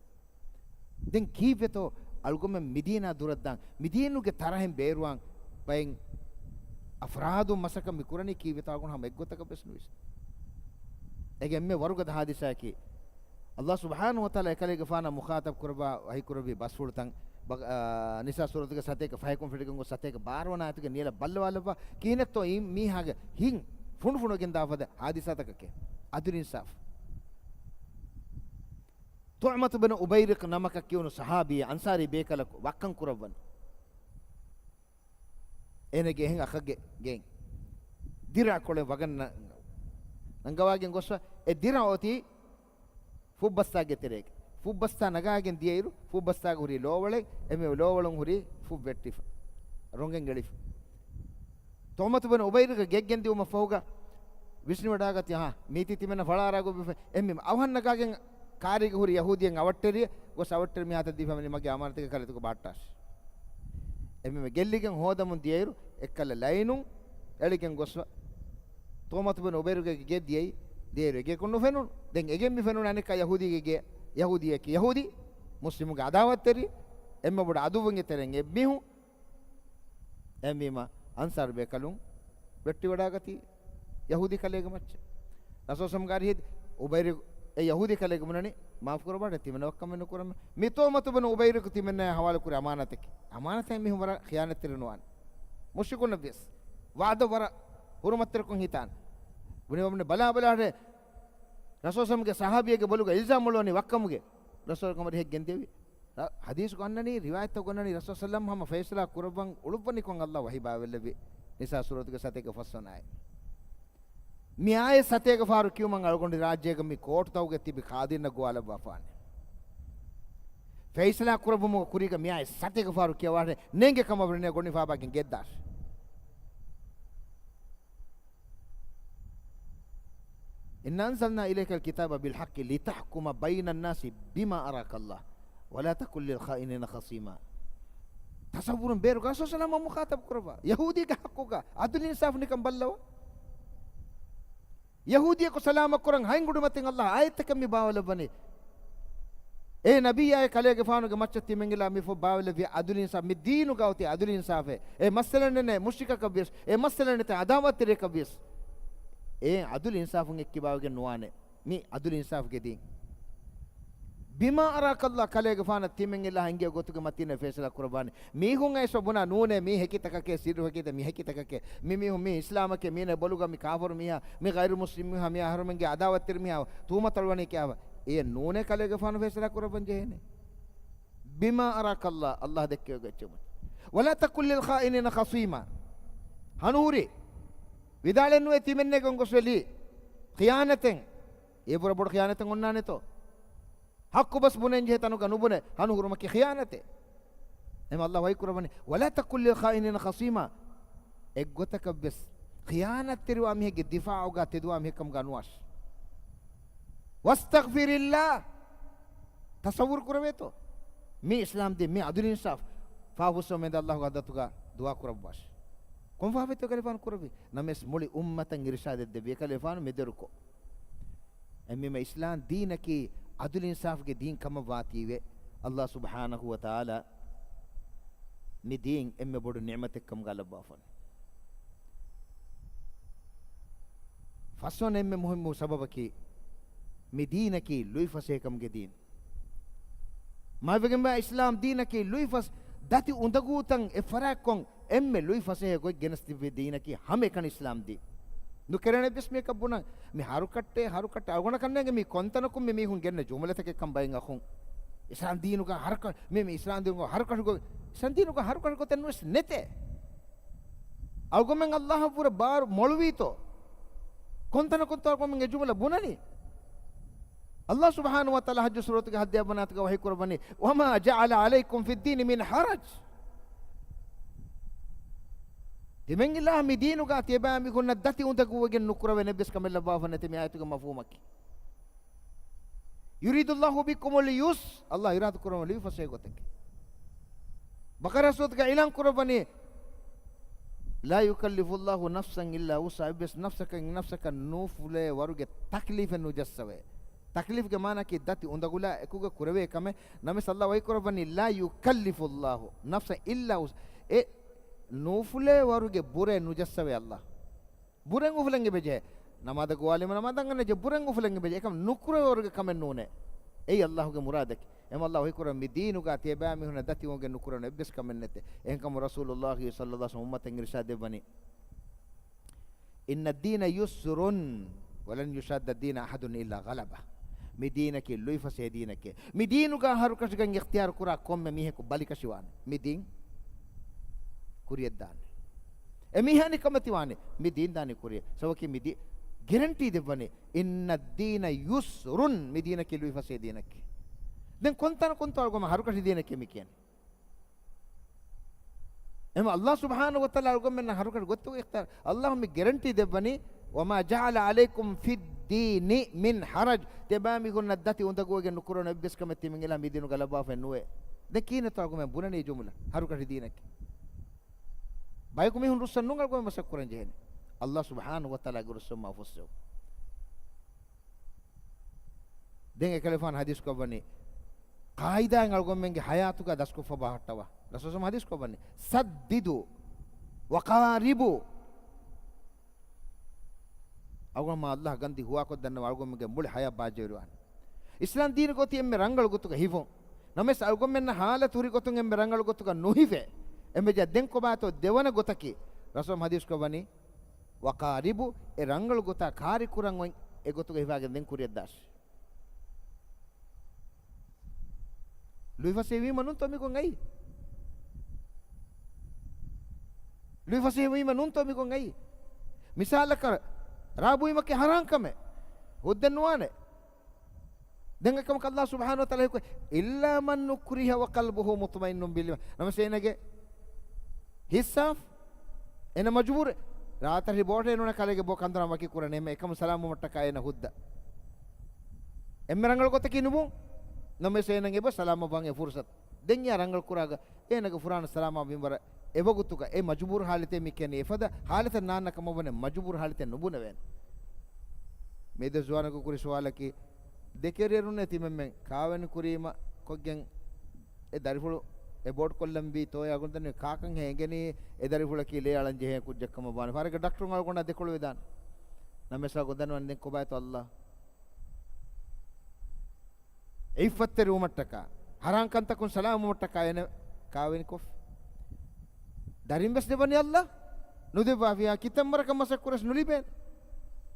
ދެން ކީއްވެތޯ އަޅުގަމެން މިދީނާ ދުރަށްދާން، މިދީނުގެ ތަރަހެން ބޭރުވާން ބައެއް އަފްރާދުން މަސައްކަތް މި ކުރަނީ ކީއްވެތޯ އަޅުގަނޑު ހަމަ އެއްގޮތަކަށް ވެސް ނުވިސްނޭ. އޭގެ އެންމެ ވަރުގަދަ ހާދިސާއަކީ، ﷲ ސުބްޙާނަހޫ ވަތަޢާލާ އެކަލޭގެފާނާ މުޚާޠަބް ކުރައްވާ ވަޙީކުރެއްވި ބަސްފުޅުތައް، ބަ-، އާ، ނިސާ ސޫރަތުގެ ސަތޭކަ ފަހަކުން ފެށިގެން ގޮސް ސަތޭކަ ބާރަ ވަނަ އާޔަތުގެ ނިޔަލަށް ބައްލަވާލައްވާ، ކިހިނެއްތޯ އެ މީހާގެ ހިތް ފުނޑުފުނޑުވެގެން ދާފަދަ ހާދިސާތަކަކީ. ޢަދުލު އިންސާފް. ޠުޢުމަތު ބިން އުބައިރިޤް ނަމަކަށް ކިޔުނު ޞަޙާބީ އަންޞާރީ ބޭކަލަކު ވައްކަން ކުރައްވަން. އޭނަގެ އެހެން އަޚަށްގެ ގެއިން ދިރާ ކޮޅެއް ވަގަށް ނަ-، ނަންގަވާގެން ގޮސްފަ އެ ދިރާ އޮތީ ފުއްބަސްތާގެ ތެރޭގަ. ފުއްބަސްތާ ނަގާގެން ދިޔައިރު، ފުއްބަސްތާގަ ހުރި ލޯވަޅެއް، އެމެ ލޯވަޅުން ހުރި ފުށް ވެއްޓިފަ. ރޮނގެން އެޅިފަ. ޠުޢުމަތު ބިން އުބައިރިޤަށް ގެއްގެން ދިއުމަށް ފަހުގަ، ވިސްނިވަޑާގަތީ، އަހާ، މީތި ތިމެންނަށް ފަޅާރާ ގޮތްވެފަ. އެހެންވީމަ އަވަހަށް ނަގާގެން ކާރީގަ ހުރި ޔަހޫދީއެއް އަވަށްޓެރިއެއް ގޮސް އަވަށްޓެރި މިހާތައް ދީފަ މި މަގޭ އަމާނަތެއްގެ ކަލޭތަކު ބަހައްޓާށި. އެހެންވީމަ ގެއްލިގެން ހޯދަމުން ދިޔައިރު އެއްކަލަ ލައިނުން އެޅިގެން ގޮސްފަ. ތުހުމަތު ބިން އުބައިރުގެ ގެ ދިޔައީ، ދިޔައިރު އެގެއަކުން ނުފެނުނު. ދެން އެގެން މި ފެނުނު އަނެއްކާ ޔަހޫދީގެ ގެ، ޔަހޫދީއަކީ ޔަހޫދީ، މުސްލިމުގެ އަދާވަތްތެރި، އެންމެ ބޮޑު އަދުއްވުން އެތެރެ އެއްމީހުން. އެހެންވީމަ އަންސާރު ބޭކަލުން ވެއްޓިވަޑާގަތީ ޔަހޫދީ ކަލޭގެ މައްޗަށް. ރަސޫލު ސަމްގާރި ހެދި އުބައިރު އެ ޔަހޫދީ ކަލޭގެ ބުނަނީ، މާފު ކުރައްވާ، ތިމެން ވައްކަމެއް ނުކުރަމެ. މި ތުހުމަތު ބިން އުބައިރު ތިމެންނާ ހަވާލު ކުރި އަމާނަތެކެއް. އަމާނަތާ މީހުން ވަރަށް ޚިޔާނަތްތެރި ނުވާނެ. މުޝްރިކުންނަށް ވިޔަސް ވަޢުދަށް ވަރަށް ހުރުމަތްތެރިކޮށް ހިތާނެ. ބުނި ވަމުނެ ބަލާ ބަލާ ރަސޫލު ސަމްގެ ސަހާބީއެއްގެ ބޮލުގަ އިލްޒާމް އޮޅުވަނީ ވައްކަމުގެ. ރަސޫލު ކަމަށް ހެއް ގެންދެވި. ރަ-، ޙަދީޘްގަ އަންނަނީ، ރިވާޔަތްތައް ގަންނަނީ، ރަސޫލު ސައްލަމް ހަމަ ފައިސަލާ ކުރައްވަން އުޅުއްވަނިކޮށް ﷲ ވަޙީ ބާވެއްލެއްވި. ނިސާ ސޫރަތުގެ ސަތޭކަ ފަސްވަނަ އާޔަތް. މި އާޔަތް ސަތޭކަ ފަހަރު ކިޔުމަށް އަޅުގަނޑު ރާއްޖޭގަ މި ކޯޓުތަކުގަ ތިބި ޤާޟީންނަށް ގޮވާލައްވާފާނެ. ފައިސަލާ ކުރައްވުމުގެ ކުރީގަ މި އާޔަތް ސަތޭކަ ފަހަރު ކިޔަވާނެ ނޭނގޭ ކަމަށް ވަނީ ގޮނޑި ފާބާގެން ގެއްދާށި. إنا أنزلنا إليك الكتاب بالحق لتحكم بين الناس بما أراك الله ولا تكن للخائنين خصيما. ތަޞައްވުރުން ބޭރުގަ ރަސޫލު ސަލާމަށް މުޚާޠަބު ކުރައްވާ. ޔަހޫދީގެ ޙައްޤުގަ ޢަދުލު އިންސާފު ނިކަން ބައްލަވާ. ޔަހޫދީއަކު ސަލާމަތް ކުރަން ހަތް އުޑުމަތިން ﷲ އާޔަތްތަކެއް މި ބާވަލައްވަނީ. އޭ ނަބިއްޔާއޭ ކަލޭގެފާނުގެ މައްޗަށް ތިމެންގެ ލާ މި ފޮ ބާވަލެއްވި ޢަދުލު އިންސާފު، މި ދީނުގަ އޮތީ ޢަދުލު އިންސާފޭ. އެ މައްސަލަ ނެތޭ މުޝްރިކަކަށް ވިޔަސް، އެ މައްސަލަ ނެތޭ އަދާވަތްތެރިޔަކަށް ވިޔަސް. އެ ޢަދުލު އިންސާފުން އެއްކިބާވެގެން ނުވާނެ. މި ޢަދުލު އިންސާފުގެ ދީން. بما أراك الله، ކަލޭގެފާނަށް ތިމެން އިލާހަށް އެނގޭ ގޮތުގެ މަތީން ފޭސަލާ ކުރައްވާނެ. މީހުން އައިސް ބުނާ ނޫނޭ މީ ހެކިތަކަކޭ، ސިއްރު ހެކިތައް މި ހެކިތަކަކޭ. މި މީހުން މީ އިސްލާމަކޭ، މީނަ ބޮލުގަ މި ކާފަރު މީހާ، މި ޣައިރު މުސްލިމް މީހާ، މި އަހަރުމެންގެ އަދާވަތްތެރި މީހާ ތުހުމަތު އަޅުވަނީ ކިޔާފަ. އެ ނޫނޭ ކަލޭގެފާނު ފޭސަލާ ކުރައްވަން ޖެހޭނެ. بما أراك الله، ﷲ ދެއްކެވި އެއްޗެއް. ولا تكن للخائنين خصيما. ހަނުހުރި ވިދާޅެއް ނުވޭ ތިމެންނެގެ ގޮސްވެލީ ޚިޔާނަތެއް. އޭ ބުރަ ބޮޑު ޚިޔާނަތެއް އޮންނާނެތޯ؟ ޙައްޤު ބަސް ބުނެން ޖެހޭ ތަނުގަ ނުބުނެ ހަނު ހުރުމަކީ ޚިޔާނަތެއް. އެހެން ﷲ ވަޙީ ކުރައްވަނީ، "ولا تكن للخائنين خصيما." އެއްގޮތަކަށްވެސް ޚިޔާނަތްތެރިވާ މީހެއްގެ ދިފާޢުގަ ތެދުވާ މީހެއްކަމުގަ ނުވާށި. "واستغفر الله." ތަޞައްވުރު ކުރެވޭތޯ؟ މި އިސްލާމް ދީން، މި ޢަދުލު އިންސާފު، ފާފަ ހުސްވަމުން އެދެން ﷲގެ ޙަޟްރަތުގަ ދުޢާ ކުރައްވާށި. ކޮން ފާފައެއްތޯ ކަލޭގެފާނު ކުރެއްވީ؟ ނަމަވެސް މުޅި އުއްމަތަށް އިރުޝާދެއް ދެއްވި ކަލޭގެފާނު މި ދޮރުކޮށް. އެހެންވީމަ އިސްލާމް ދީނަކީ ޢަދުލު އިންސާފުގެ ދީން ކަމަށް ވާތީވެ، ﷲ ސުބްޙާނަހޫ ވަތަޢާލާ މި ދީން އެންމެ ބޮޑު ނިޢުމަތެއްކަމުގަ ލައްވާފަން. ފަސްވަނަ އެންމެ މުހިއްމު ސަބަބަކީ، މި ދީނަކީ ލުއިފަސޭހަކަމުގެ ދީން. މާތްވެގެންވާ އިސްލާމް ދީނަކީ ލުއިފަސް، ދަތި އުނދަގޫތައް އެއްފަރާތްކޮށް، އެންމެ ލުއިފަސޭހަ ގޮތް ގެނެސްދެއްވި ދީނަކީ ހަމައެކަނި އިސްލާމް ދީން. ނުކެރޭނެ ވެސް މިއަކަށް ބުނަން. މި ހަރުކައްޓޭ، ހަރުކައްޓޭ. އަޅުގަނޑަކަށް ނޭނގެ މީ ކޮންތަނަކުން މި މީހުން ގެންނަ ޖުމުލަތަކެއްކަން ބައެއް އަޚުން. އިސްލާމް ދީނުގަ ހަރުކަށް، މި، މި އިސްލާމް ދީނުގަ ހަރުކަށި ގޮ-، އިސްލާމް ދީނުގަ ހަރުކަށި ގޮތެއް ނުވެސް ނެތޭ. އަޅުގަމެން ﷲ އަށްވުރެ ބާރު މޮޅުވީތޯ؟ ކޮންތަނަކުންތޯ އަޅުގަމެން އެ ޖުމުލަ ބުނަނީ؟ ﷲ ސުބްޙާނަހޫ ވަތަޢާލާ ޙައްޖު ސޫރަތުގެ ހައްދަވަނަ އާޔަތުގަ ވަޙީ ކުރައްވަނީ، "وما جعل عليكم في الدين من حرج." ތިމެން އިލާހަށް މި ދީނުގަ ތިޔަބައިމީހުންނަށް ދަތި އުނދަގޫވެގެން ނުކުރެވޭނެ އެއްވެސް ކަމެއް ލައްވާފަ ނެތޭ މި އާޔަތުގެ މަފްހޫމަކީ. "يريد الله بكم اليسر." ﷲ އިރާދަ ކުރައްވަނީ ލުއިފަސޭހަ ގޮތެއް. ބަޤަރާ ސޫރަތުގަ އިޢުލާން ކުރައްވަނީ، "لا يكلف الله نفسا إلا وسعها." އެއްވެސް ނަފްސަކަށް، ނަފްސަކަށް ނުފުލޭ ވަރުގެ ތަކްލީފެއް ނުޖައްސަވޭ. ތަކްލީފްގެ މާނައަކީ ދަތި އުނދަގުލާ އެކުގަ ކުރެވޭ ކަމެއް. ނަމަވެސް ﷲ ވަޙީ ކުރައްވަނީ، "لا يكلف الله نفسا إلا وسعها." އެ ނުފުލޭ ވަރުގެ ބުރެއް ނުޖައްސަވޭ ﷲ. ބުރެއް އުފުލަން އެބަޖެހޭ. ނަމާދަށް ގޮވާލީމަ ނަމާދަށް އަންނަން ޖެހޭ، ބުރެއް އުފުލަން އެބަޖެހޭ. އެކަމަކު ނުކުރެވޭ ވަރުގެ ކަމެއް ނޫނޭ. އެއީ ﷲގެ މުރާދަކީ. އެހެންވީމަ ﷲ ވަޙީ ކުރައްވަނީ މި ދީނުގަ ތިޔަބައިމީހުންނަށް ދަތި އުނދަގޫވެގެން ނުކުރެވޭނެ އެއްވެސް ކަމެއް ނެތޭ. އެހެންކަމުން ރަސޫލުﷲ ޞައްލަﷲ ޢަލައިހި ވަސައްލަމަ އުއްމަތަށް އިރުޝާދު ދެއްވަނީ، "إن الدين يسر ولن يشاد الدين أحد إلا غلبه." މި ދީނަކީ ލުއިފަސޭހަ ދީނެކޭ. މި ދީނުގަ ހަރުކަށިގެން އިޚްތިޔާރު ކުރާ ކޮންމެ މީހަކު ބަލިކަށިވާނެ. މި ދީން ކުރިޔަށްދާނެ. އެ މީހާ ނިކަމެތިވާނެ. މި ދީން ދާނީ ކުރިޔަށް. ސަބަބަކީ މި ދީ-، ގެރެންޓީ ދެއްވަނީ، "إن الدين يسر." މި ދީނަކީ ލުއިފަސޭހަ ދީނެކޭ. ދެން ކޮންތަނަކުންތޯ އަޅުގަމެން ހަރުކަށި ދީނެކޭ މި ކިޔަނީ؟ އެހެންވީމަ ﷲ ސުބްޙާނަހޫ ވަތަޢާލާ އަޅުގަމެންނަށް ހަރުކަށި ގޮތުގެ އިޚްތިޔާރު. ﷲ މި ގެރެންޓީ ދެއްވަނީ، وما جعل عليكم في الدين من حرج. ތިޔަބައިމީހުންނަށް ދަތި އުނދަގޫވެގެން ނުކުރެވުނު އެއްވެސް ކަމެއް ތިމަން އިލާ މިދީނުގަ ލައްވާފައެއް ނުވޭ. ދެން ކިހިނެއްތޯ އަޅުގަނޑުމެން ބުނަނީ ޖުމުލަ ހަރުކަށި ދީނަކީ؟ ބަޔަކު މީހުން ރުއްސަން ނޫން އަޅުގަނޑުމެން މަސައްކަތް ކުރަން ޖެހޭނެ. އައްލާހު ސުބްޙާނަހޫ ވަތަޢާލާގެ ރުއްސުން މާ ފުއްސެވުން. ދެން އެކަލޭގެފާނު ޙަދީޘް ކޮށްވަނީ، ޤާޢިދާއިން އަޅުގަނޑުމެންގެ ޙަޔާތުގަ ދަސްކޮށްފަ ބަހައްޓަވާ. ރަސޫލު ޙަދީޘް ކޮށްވަނީ، سددوا وقاربوا. އަޅުގަނޑު މާ އައްލާހް ގަންދީ ހުވާކޮށްދަންނަވާ އަޅުގަނޑުމެންގެ މުޅި ޙަޔާތް ބާއްޖަވެރިވާނެ. އިސްލާމް ދީނުގެ އޮތީ އެންމެ ރަނގަޅު ގޮތުގަ ހިފުން. ނަމަވެސް އަޅުގަނޑުމެންނަށް ޙާލަތު ހުރި ގޮތުން އެންމެ ރަނގަޅު ގޮތުގަ ނުހިފޭ. އެންމެ ޖާ ދެން ކޮބާތޯ ދެވަނަ ގޮތަކީ؟ ރަސޫލު ޙަދީޘް ކޮށްވަނީ، وقاربوا، އެ ރަނގަޅު ގޮތާ ކާރި ކުރަން އޮތް އެ ގޮތުގަ ހިފާގެން ދެން ކުރިއަށްދާށި. ލުއިފަސޭހަވީމަ ނޫންތޯ މިގޮން އައީ؟ ލުއިފަސޭހަވީމަ ނޫންތޯ މިގޮން އައީ؟ މިސާލަކަށް، ރާބުއިމަކީ ޙަރާން ކަމެއް. ހުއްދަ ނުވާނެ. ދެން އެކަމަކަށް އައްލާހު ސުބްޙާނަހޫ ވަތަޢާލާ ހެކު، إلا من أكره وقلبه مطمئنة بالإيمان. ނަމަވެސް އޭނަގެ ހިސް ސާފު، އޭނަ މަޖުބޫރެއް. ރާތަށި ބޯޓެއް ނޫނެ ކަލޭގެ ބޯ ކަނދުރާ ވަކި ކުރަން އެންމެ އެކަމު ސަލާމަތްވުމަށްޓަކާ އޭނަ ހުއްދަ. އެންމެ ރަނގަޅު ގޮތަކީ ނުބުން. ނަމަވެސް އޭނަ އެބަ ސަލާމަތްވާން އެ ފުރުސަތު. ދެން އެއާ ރަނގަޅު ކުރާގަ އޭނަގެ ފުރާނަ ސަލާމާ މިންވަރަށް އެވަގުތުގަ އެ މަޖުބޫރު ހާލަތޭ މި ކިޔަނީ. އެފަދަ ހާލަތެއް ނާންނަ ކަމަށް ވަނީ މަޖުބޫރު ހާލަތެއް ނުބުނެވޭނެ. މިއަދު ޒުވާނަކު ކުރި ސުވާލަކީ، ދެ ކެރިއަރުންނޭ ތިމެންމެން ކާވެނި ކުރީމަ ކޮށްގެން އެ ދަރިފުޅު އެބޯޓް ކޮށްލަންވީ ތޯ އަޅުގަނޑު ދަނީ ކާކަން ހޭ އެނގެނީ އެ ދަރިފުޅަކީ ލޭ އަޅަން ޖެހޭ ކުއްޖެއް ކަމަށް ވާނެ. ފަހަރެއްގަ ޑޮކްޓަރުން އަޅުގަނޑަށް ދެކޮޅު ވެދާނެ. ނަމަވެސް އަޅުގަނޑު ދަންނަވަން ދެން ކޮބާތޯ އައްލާ؟ އެއް އިއްފަތްތެރިވުމަށްޓަކާ، ހަރާން ކަންތަކުން ސަލާމަތްވުމަށްޓަކާ އޭނަ ކާވެނިކޮށްފި. ދަރިން ވެސް ދެއްވަނީ އައްލާ. ނުދެއްވާފިއްޔާ ކިތަންމެ ވަރަކަށް މަސައްކަތް ކުރެސް ނުލިބޭނެ.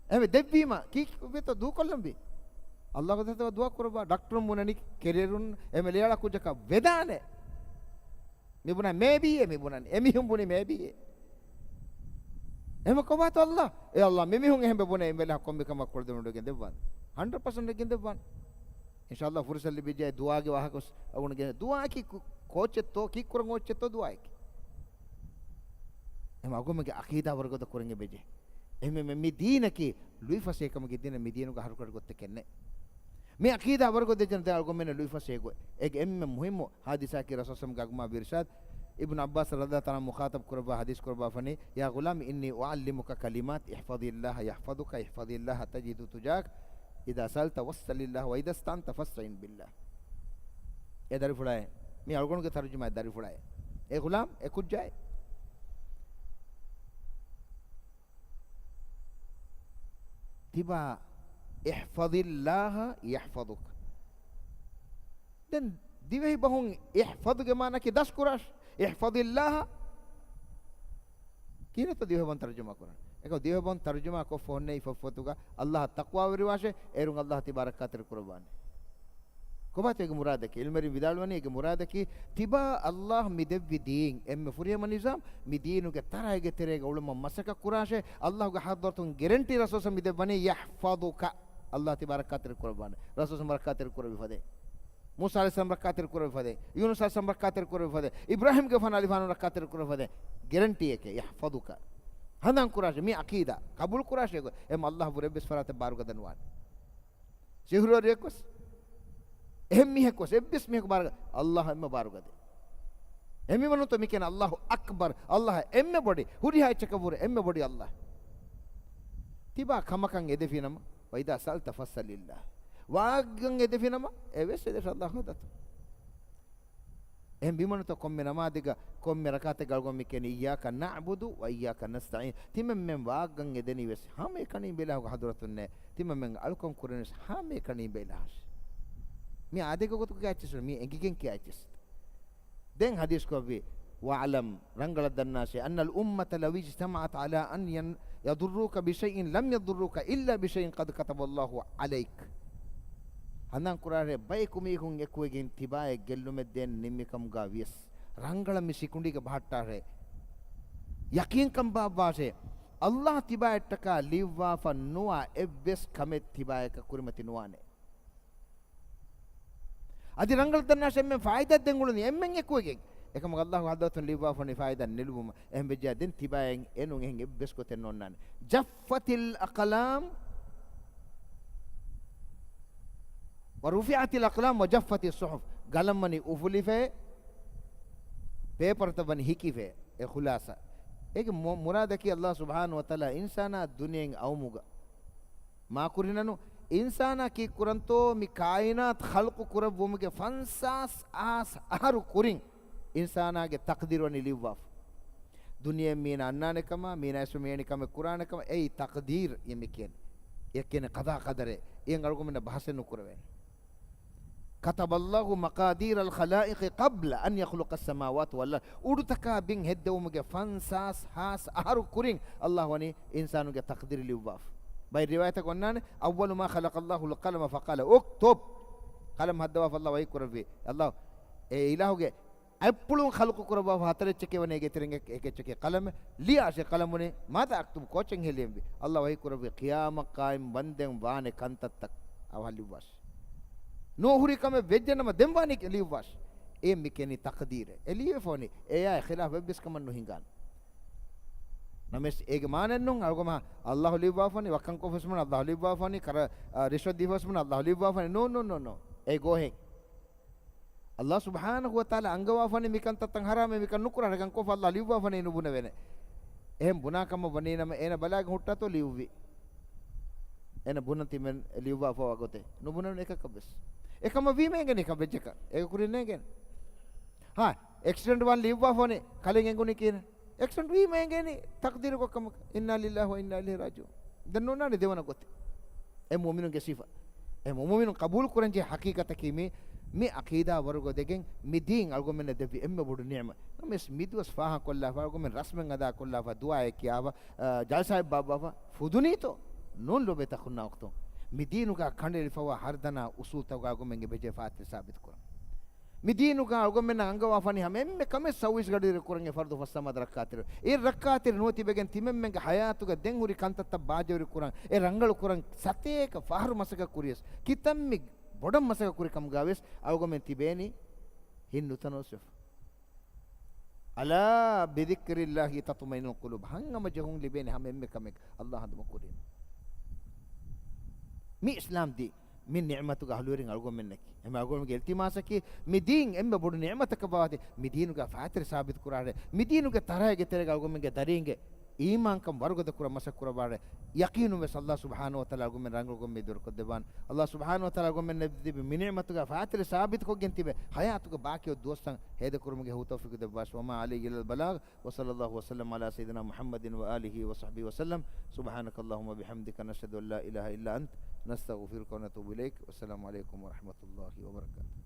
އެހެންވެ ދެއްވީމަ ކީކުވެތޯ ދޫކޮށްލަންވީ؟ އައްލާގެ ދަތުގަ ދުޢާ ކުރައްވާ. ޑޮކްޓަރުން ބުނަނީ ކެރިއަރުން އެންމެ ލޭ އަޅާ ކުއްޖަކަށް ވެދާނެ. މި ބުނާ މޭބީއޭ މި ބުނަނީ. އެމީހުން ބުނީ މޭބީއޭ. އެހެންވެ ކޮބާތޯ އައްލާ؟ އޭ އައްލާ، މި މީހުން އެހެން ބުނޭ އެންމެ ލަހަ ކޮންމެ ކަމަށް ކޮޅުދެމުން ގެންދެއްވާނެ. ހަންޑްރެޑް ޕަސެންޓް ގެންދެއްވާނެ. އިންޝާއައްލާ ފުރުސަތު ލިބިއްޖެ ދުޢާގެ ވާހަކަ ވެސް އަޅުގަނޑު ގެން. ދުޢާއަކީ ކު-، ކޯޗެއްތޯ، ކީއްކުރަން އޮއްޗެއްތޯ ދުޢާއަކީ. އެހެން އަޅުގަނޑުމެންގެ ޢަޤީދާ ވަރުގަދަ ކުރަން އެބަޖެހޭ. އެހެންވެ މި ދީނަކީ ލުއިފަސޭހަކަމުގެ ދީނެއް، މި ދީނުގަ ހަރުކަށި ގޮތެއް ނެތް. މި ޢަޤީދާ ވަރުގަދަ ޖެހޭނެ ދެން އަޅުގަނޑުމެންނަށް ލުއިފަސޭހަ ގޮތް. އޭގެ އެންމެ މުހިއްމު ޙާދިސާއަކީ ރަސޫލު ގަގުމާ އިރުޝާދު. އިބްނު ޢައްބާސް ރަޟިޔަﷲ ތަޢާލާ ޢަންހު މުޚާޠަބު ކުރައްވާ ޙަދީޘް ކުރައްވާފަނީ، يا غلام إني أعلمك كلمات احفظ الله يحفظك احفظ الله تجده تجاهك إذا سألت فاسأل الله وإذا استعنت فاستعن بالله. އޭ ދަރިފުޅާއޭ، މި އަޅުގަނޑުގެ ތަރުޖަމާ ދަރިފުޅާއޭ. އޭ ޣުލާމް، އޭ ކުއްޖާއޭ. ތިބާ، احفظ الله يحفظك. ދެން ދިވެހި ބަހުން އިޙްފަޒުގެ މާނައަކީ ދަސްކުރާށޭ. احفظ الله. ކިހިނެއްތޯ ދިވެހި ބަހުން ތަރުޖަމާ ކުރަން؟ އެކަމަކު ދިވެހި ބަހުން ތަރުޖަމާ ކޮށްފަ ހުންނެވި ފޮތްފޮތުގަ، އައްލާހަށް ތަޤްވާވެރިވާށޭ، އޭރުން އައްލާހު ތިބާ ރައްކާތެރި ކުރައްވާނެ. ކޮބާތޯ އޭގެ މުރާދަކީ؟ ޢިލްމުވެރިން ވިދާޅުވަނީ އޭގެ މުރާދަކީ، ތިބާ އައްލާހު މި ދެއްވި ދީން، އެންމެ ފުރިހަމަ ނިޒާމް، މި ދީނުގެ ތަރައިގެ ތެރޭގަ އުޅުމަށް މަސައްކަތް ކުރާށޭ، އައްލާހުގެ ޙަޟްރަތުން ގެރެންޓީ ރަސޫލު މި ދެއްވަނީ، يحفظك. އައްލާހު ތިބާ ރައްކާތެރި ކުރައްވާނެ. ރަސޫލު ރައްކާތެރި ކުރެއްވި ފަދައިން. މޫސާ ޢަލައިހިއްސަލާމް ރައްކާތެރި ކުރެއްވި ފަދައިން. ޔޫނުސް ޢަލައިހިއްސަލާމް ރައްކާތެރި ކުރެއްވި ފަދައިން. އިބްރާހީމްގެފާނު ޢަލައިހިއްސަލާމް ރައްކާތެރި ކުރެއްވި ފަދައިން. ގެރެންޓީއެކޭ، يحفظك. ހަނދާން ކުރާށޭ، މި ޢަޤީދާ ޤަބޫލު ކުރާށޭ، އެހެން އައްލާހު ބުރެއްވިޔަސް ފަރާތެއް ބާރުގަދަ ނުވާނެ. ސިހުރުވެރިއެއްވެސް، އެހެން މީހަކުވެސް، އެއްވެސް މީހަކު ބާރުގަ-، އައްލާހު އެންމެ ބާރުގަދަ. އެހެންވީމަ ނޫންތޯ މި ކިޔަނީ އައްލާހު އަކްބަރު، އައްލާހު އެންމެ ބޮޑި، ހުރިހާ އެއްޗަކަށްވުރެ އެންމެ ބޮޑި އައްލާހު. ތިބާ ކަމަކަށް އެދެފިނަމަ، وإذا سألت فاسأل الله. ވާހަކައަށް އެދެފިނަމަ، އެވެސް އެދޭށޭ އައްލާހު ދަތު. އެހެންވީމަ ނޫންތޯ ކޮންމެ ނަމާދެއްގަ، ކޮންމެ ރަކާތެއްގަ އަޅުގަނޑު މި ކިޔަނީ، إياكَ نَعْبُދُ وَإِيَّاكَ نَسْتَعِينُ. ތިމަންމެން ވާހަކައަށް އެދެނީވެސް ހަމައެކަނި އިބައިލާހުގެ ޙަޟްރަތުންނޭ. ތިމަންމެން އަޅުކަން ކުރަނީވެސް ހަމައެކަނި އިބައިލާހަށޭ. މި އާދެއްގެ ގޮތުގަ ކިޔާ އެއްޗެއްސެއް ނޫން، މި އެނގިގެން ކިޔާ އެއްޗެއްސެއް. ދެން ޙަދީޘް ކޮށްފި، واعلم، ރަނގަޅަށް ދަންނާށޭ، أن الأمة لو اجتمعت على أن ين-، يضروك بشيء لم يضروك إلا بشيء قد كتبه الله عليك. ހަނދާން ކުރާށޭ، ބަޔަކު މީހުން އެކުވެގެން ތިބާއަށް ގެއްލުމެއް ދޭން ނިންމި ކަމުގަ ވިޔަސް، ރަނގަޅަށް މި ސިކުނޑީގަ ބަހައްޓާށޭ. ޔަޤީންކަން ބާއްވާށޭ، އައްލާހު ތިބާއަށްޓަކާ ލިޔުއްވާފަ ނުވާ އެއްވެސް ކަމެއް ތިބާޔަކަށް ކުރިމަތި ނުވާނެ. އަދި ރަނގަޅަށް ދަންނާށޭ، އެންމެން ފާއިދާއަށް ދެން އުޅުނީ އެންމެން އެކުވެގެން. އެކަމަކު އައްލާހު ހައްދަވަތުން ލިޔުއްވާފަ ވަނީ ފާއިދާ ނެތް ލިޔުއްވުމަށް. އެހެން ވެއްޖެއްޔާ ދެން ތިބާއެއް އެނޫން އެހެން އެއްވެސް ގޮތެއް ނޯންނާނެ. جفت الأقلام ورفعت الأقلام وجفت الصحف. ގަލަން ވަނީ އުފުލިފައި، ޕޭޕަރުތައް ވަނީ ހިކިފައި. އެ ޚުލާޞާ. އޭގެ މު-، މުރާދަކީ އައްލާހު ސުބްޙާނަހޫ ވަތަޢާލާ އިންސާނާ ދުނިޔެއިން އައުމުގަ މާކުރިނަނު، އިންސާނާ ކީއްކުރަންތޯ މި ކާއިނާތު ޚަލްޤު ކުރެއްވުމުގެ ފަންސާސް އަހަރު ކުރިން އިންސާނާގެ ތަޤްދީރު ވަނީ ލިޔުއްވާފަ. ދުނިޔެއިން މީނަ އަންނާނެ ކަމަށް، މީނަ އެސް މީ އެނި ކަމެއް ކުރާނެ ކަމަށް، އެއީ ތަޤްދީރު އެ މި ކިޔަނީ. އެ ކިޔަނީ ޤަޟާ ޤަދަރޭ. އެއިން އަޅުގަނޑުމެންނަށް ބަހަސެއް ނުކުރެވޭނެ. كتب الله مقادير الخلائق قبل أن يخلق السماوات والأرض. އުޑުތަކާ ބިން ހެއްދެވުމުގެ ފަންސާސް ހާސް އަހަރު ކުރިން އައްލާހު ވަނީ އިންސާނުގެ ތަޤްދީރު ލިޔުއްވާފަ. ބައެއް ރިވާޔަތަކު އޮންނާނެ، أول ما خلق الله القلم فقال اكتب. ޤަލަމް ހައްދަވާފަ އައްލާހު ވަޙީ ކުރެއްވި. އައްލާހު އެ އިލާހުގެ އަތްޕުޅުން ޚަލްޤު ކުރައްވާފަ ހަތަރެއްޗެކޭ ވަނީ އޭގެ ތެރެއިން އެއް-، އެކެއްޗެކޭ ޤަލަމެއް. ލިޔާށޭ ޤަލަމުން. ماذا أكتب؟ ކޯޗެއް ހެއްޔޭ ލިޔެންވީ؟ އައްލާހު ވަޙީ ކުރެއްވި ޤިޔާމަތް ޤާއިމް ވަންދެން ވާނެ ކަންތައްތައް އަވަހަށް ލިޔުއްވާށޭ. ނުހުރި ކަމެއް ވެއްޖެނަމަ ދެން ވާނީ ލިޔުއްވާށޭ. އެ މި ކިޔަނީ ތަޤްދީރޭ. އެ ލިޔެފަ ވަނީ. އެއާ ޚިލާފަށް އެއްވެސް ކަމެއް ނުހިނގާނެ. ނަމަވެސް އޭގެ މާނައެއް ނޫން އަޅުގަނޑު އައްލާހު ލިޔުއްވާފަ ވަނީ، ވައްކަން ކޮށްފަ ވެސް ބުނަން އައްލާހު ލިޔުއްވާފަ ވަނީ، ކަރަ-، އަ، ރިޝްވަތް ދީފަ ވެސް ބުނަން އައްލާހު ލިޔުއްވާފަ ވަނީ. ނޫން، ނޫން، ނޫން، ނޫން. އެ ގޯހެއް. އައްލާހު ސުބްޙާނަހޫ ވަތަޢާލާ އަންގަވާފަ ވަނީ މިކަންތައް ހަރާމޭ، މިކަން ނުކުރާނެ، ކަން ކޮށްފަ އައްލާހު ލިޔުއްވާފަ ވަނީ ނުބުނެވޭނެ. އެހެން ބުނާ ކަމަށް ވަނީ ނަމަ އޭނަ ބަލާގެން ހުއްޓާތޯ ލިޔުއްވީ. އޭނަ ބުނަން ތިމެން ލިޔުއްވާފަ ވާ ގޮތެއް. ނުބުނެވޭނެ އެކަކަށް ވެސް. އެކަމަށް ވީމަ އެނގެނީ ކަން ވެއްޖެކަން. އޭގެ ކުރިން ނޭނގޭނެ. ހާ، އެކްސިޑެންޓް ވާން ލިޔުއްވާފަ ވަނީ ކަލޭ އެނގުނީ ކިހިނެއް؟ އެކްސިޑެންޓް ވީމަ އެނގޭނީ ތަޤްދީރުގެ ކަމަކަށް. إنا لله وإنا إليه راجعون. ދެން ނޯންނާނެ ދެވަނަ ގޮތެއް. އެ މުއުމިނުންގެ ސިފަ. އެ މުއުމިނުން ޤަބޫލު ކުރަންޖެހޭ ޙަޤީޤަތަކީ މި، މި ޢަޤީދާ ވަރުގަދަ ދެގެން މި ދީން އަޅުގަނޑުމެންނަށް ދެއްވި އެންމެ ބޮޑު ނިޢުމަތް. ނަމަވެސް މި ދުވަސް ފާހަގަކޮށްލާފަ، އަޅުގަނޑުމެން ރަސްމެއް އަދާކޮށްލާފަ، ދުޢާއެއް ކިޔާފަ، އަ، ޖަލްސާއެއް ބާއްވާފަ، ފުދުނީތޯ؟ ނޫން ލޯބިވެތި އަޚުންނާ އުޚްތުން. މި ދީނުގަ ކަނޑައެޅިފަވާ ހަރުދަނާ އުޞޫލުތަކުގަ އަޅުގަނޑުމެންގެ ބެހޭ ފާތިރި ސާބިތުކުރަން. މި ދީނުގަ އަޅުގަނޑުމެންނަށް އަންގަވާފަ ވަނީ ހަމަ އެންމެ ކަމެއް ސައުވީސް ގަޑިއިރު ކުރަން އެ ފަރުޟު ފަސް ނަމާދު ރައްކާތެރި. އެ ރައްކާތެރި ނުވަތަ ތިބެގެން ތިމަންމެންގެ ޙަޔާތުގަ ދެން ހުރި ކަންތައްތައް ބާޖަވެރި ކުރަން، އެ ރަނގަޅު ކުރަން ސަތޭކަ ފަހަރު މަސައްކަތް ކުރިޔަސް، ކިތަންމެ ބޮޑަށް މަސައްކަތް ކުރި ކަމުގަ ވެސް އަޅުގަނޑުމެން ތިބޭނީ ހިތް ނުތަނަވަސްވެފަ. ألا بذكر الله تطمئن القلوب. ހަނގަމަ ޖެހުން ލިބޭނެ ހަމަ އެންމެ ކަމެއް އައްލާހު ހަނދުމަ ކުރީމަ. މި އިސްލާމް ދީން މި ނިޢުމަތުގެ އަހުލުވެރިން އަޅުގަނޑުމެންނަކީ. އެހެން އަޅުގަނޑުމެންގެ އިލްތިމާސަކީ މި ދީން އެންމެ ބޮޑު ނިޢުމަތަކަށް ވާތީ، މި ދީނުގަ ފާތިރި ސާބިތު ކުރާށޭ. މި ދީނުގެ ތަރައިގެ ތެރޭގަ އަޅުގަނޑުމެންގެ ދަރީންގެ އީމާންކަން ވަރުގަދަ ކުރަން މަސައްކަތް ކުރައްވާށޭ. ޔަޤީނުން ވެސް އައްލާހު ސުބްޙާނަހޫ ވަތަޢާލާ އަޅުގަނޑުމެން ރަނގަޅުކޮށް މި ދުރުކޮށްދެއްވާނެ. އައްލާހު ސުބްޙާނަހޫ ވަތަޢާލާ އަޅުގަނޑުމެންނަށް ދެއްވި މި ނިޢުމަތުގަ ފާތިރި ސާބިތުކޮށްގެން ތިބެ ޙަޔާތުގެ ބާކީ ދުވަސްތައް ހޭދަކުރުމުގެ ހައްގު ތައުފީޤު ދެއްވާށި. وما علي إلا البلاغ. وصلى الله وسلم على سيدنا محمد وآله وصحبه وسلم. سبحانك اللهم وبحمدك، نشهد أن لا إله إلا أنت، نستغفرك ونتوب إليك. والسلام عليكم ورحمة الله وبركاته.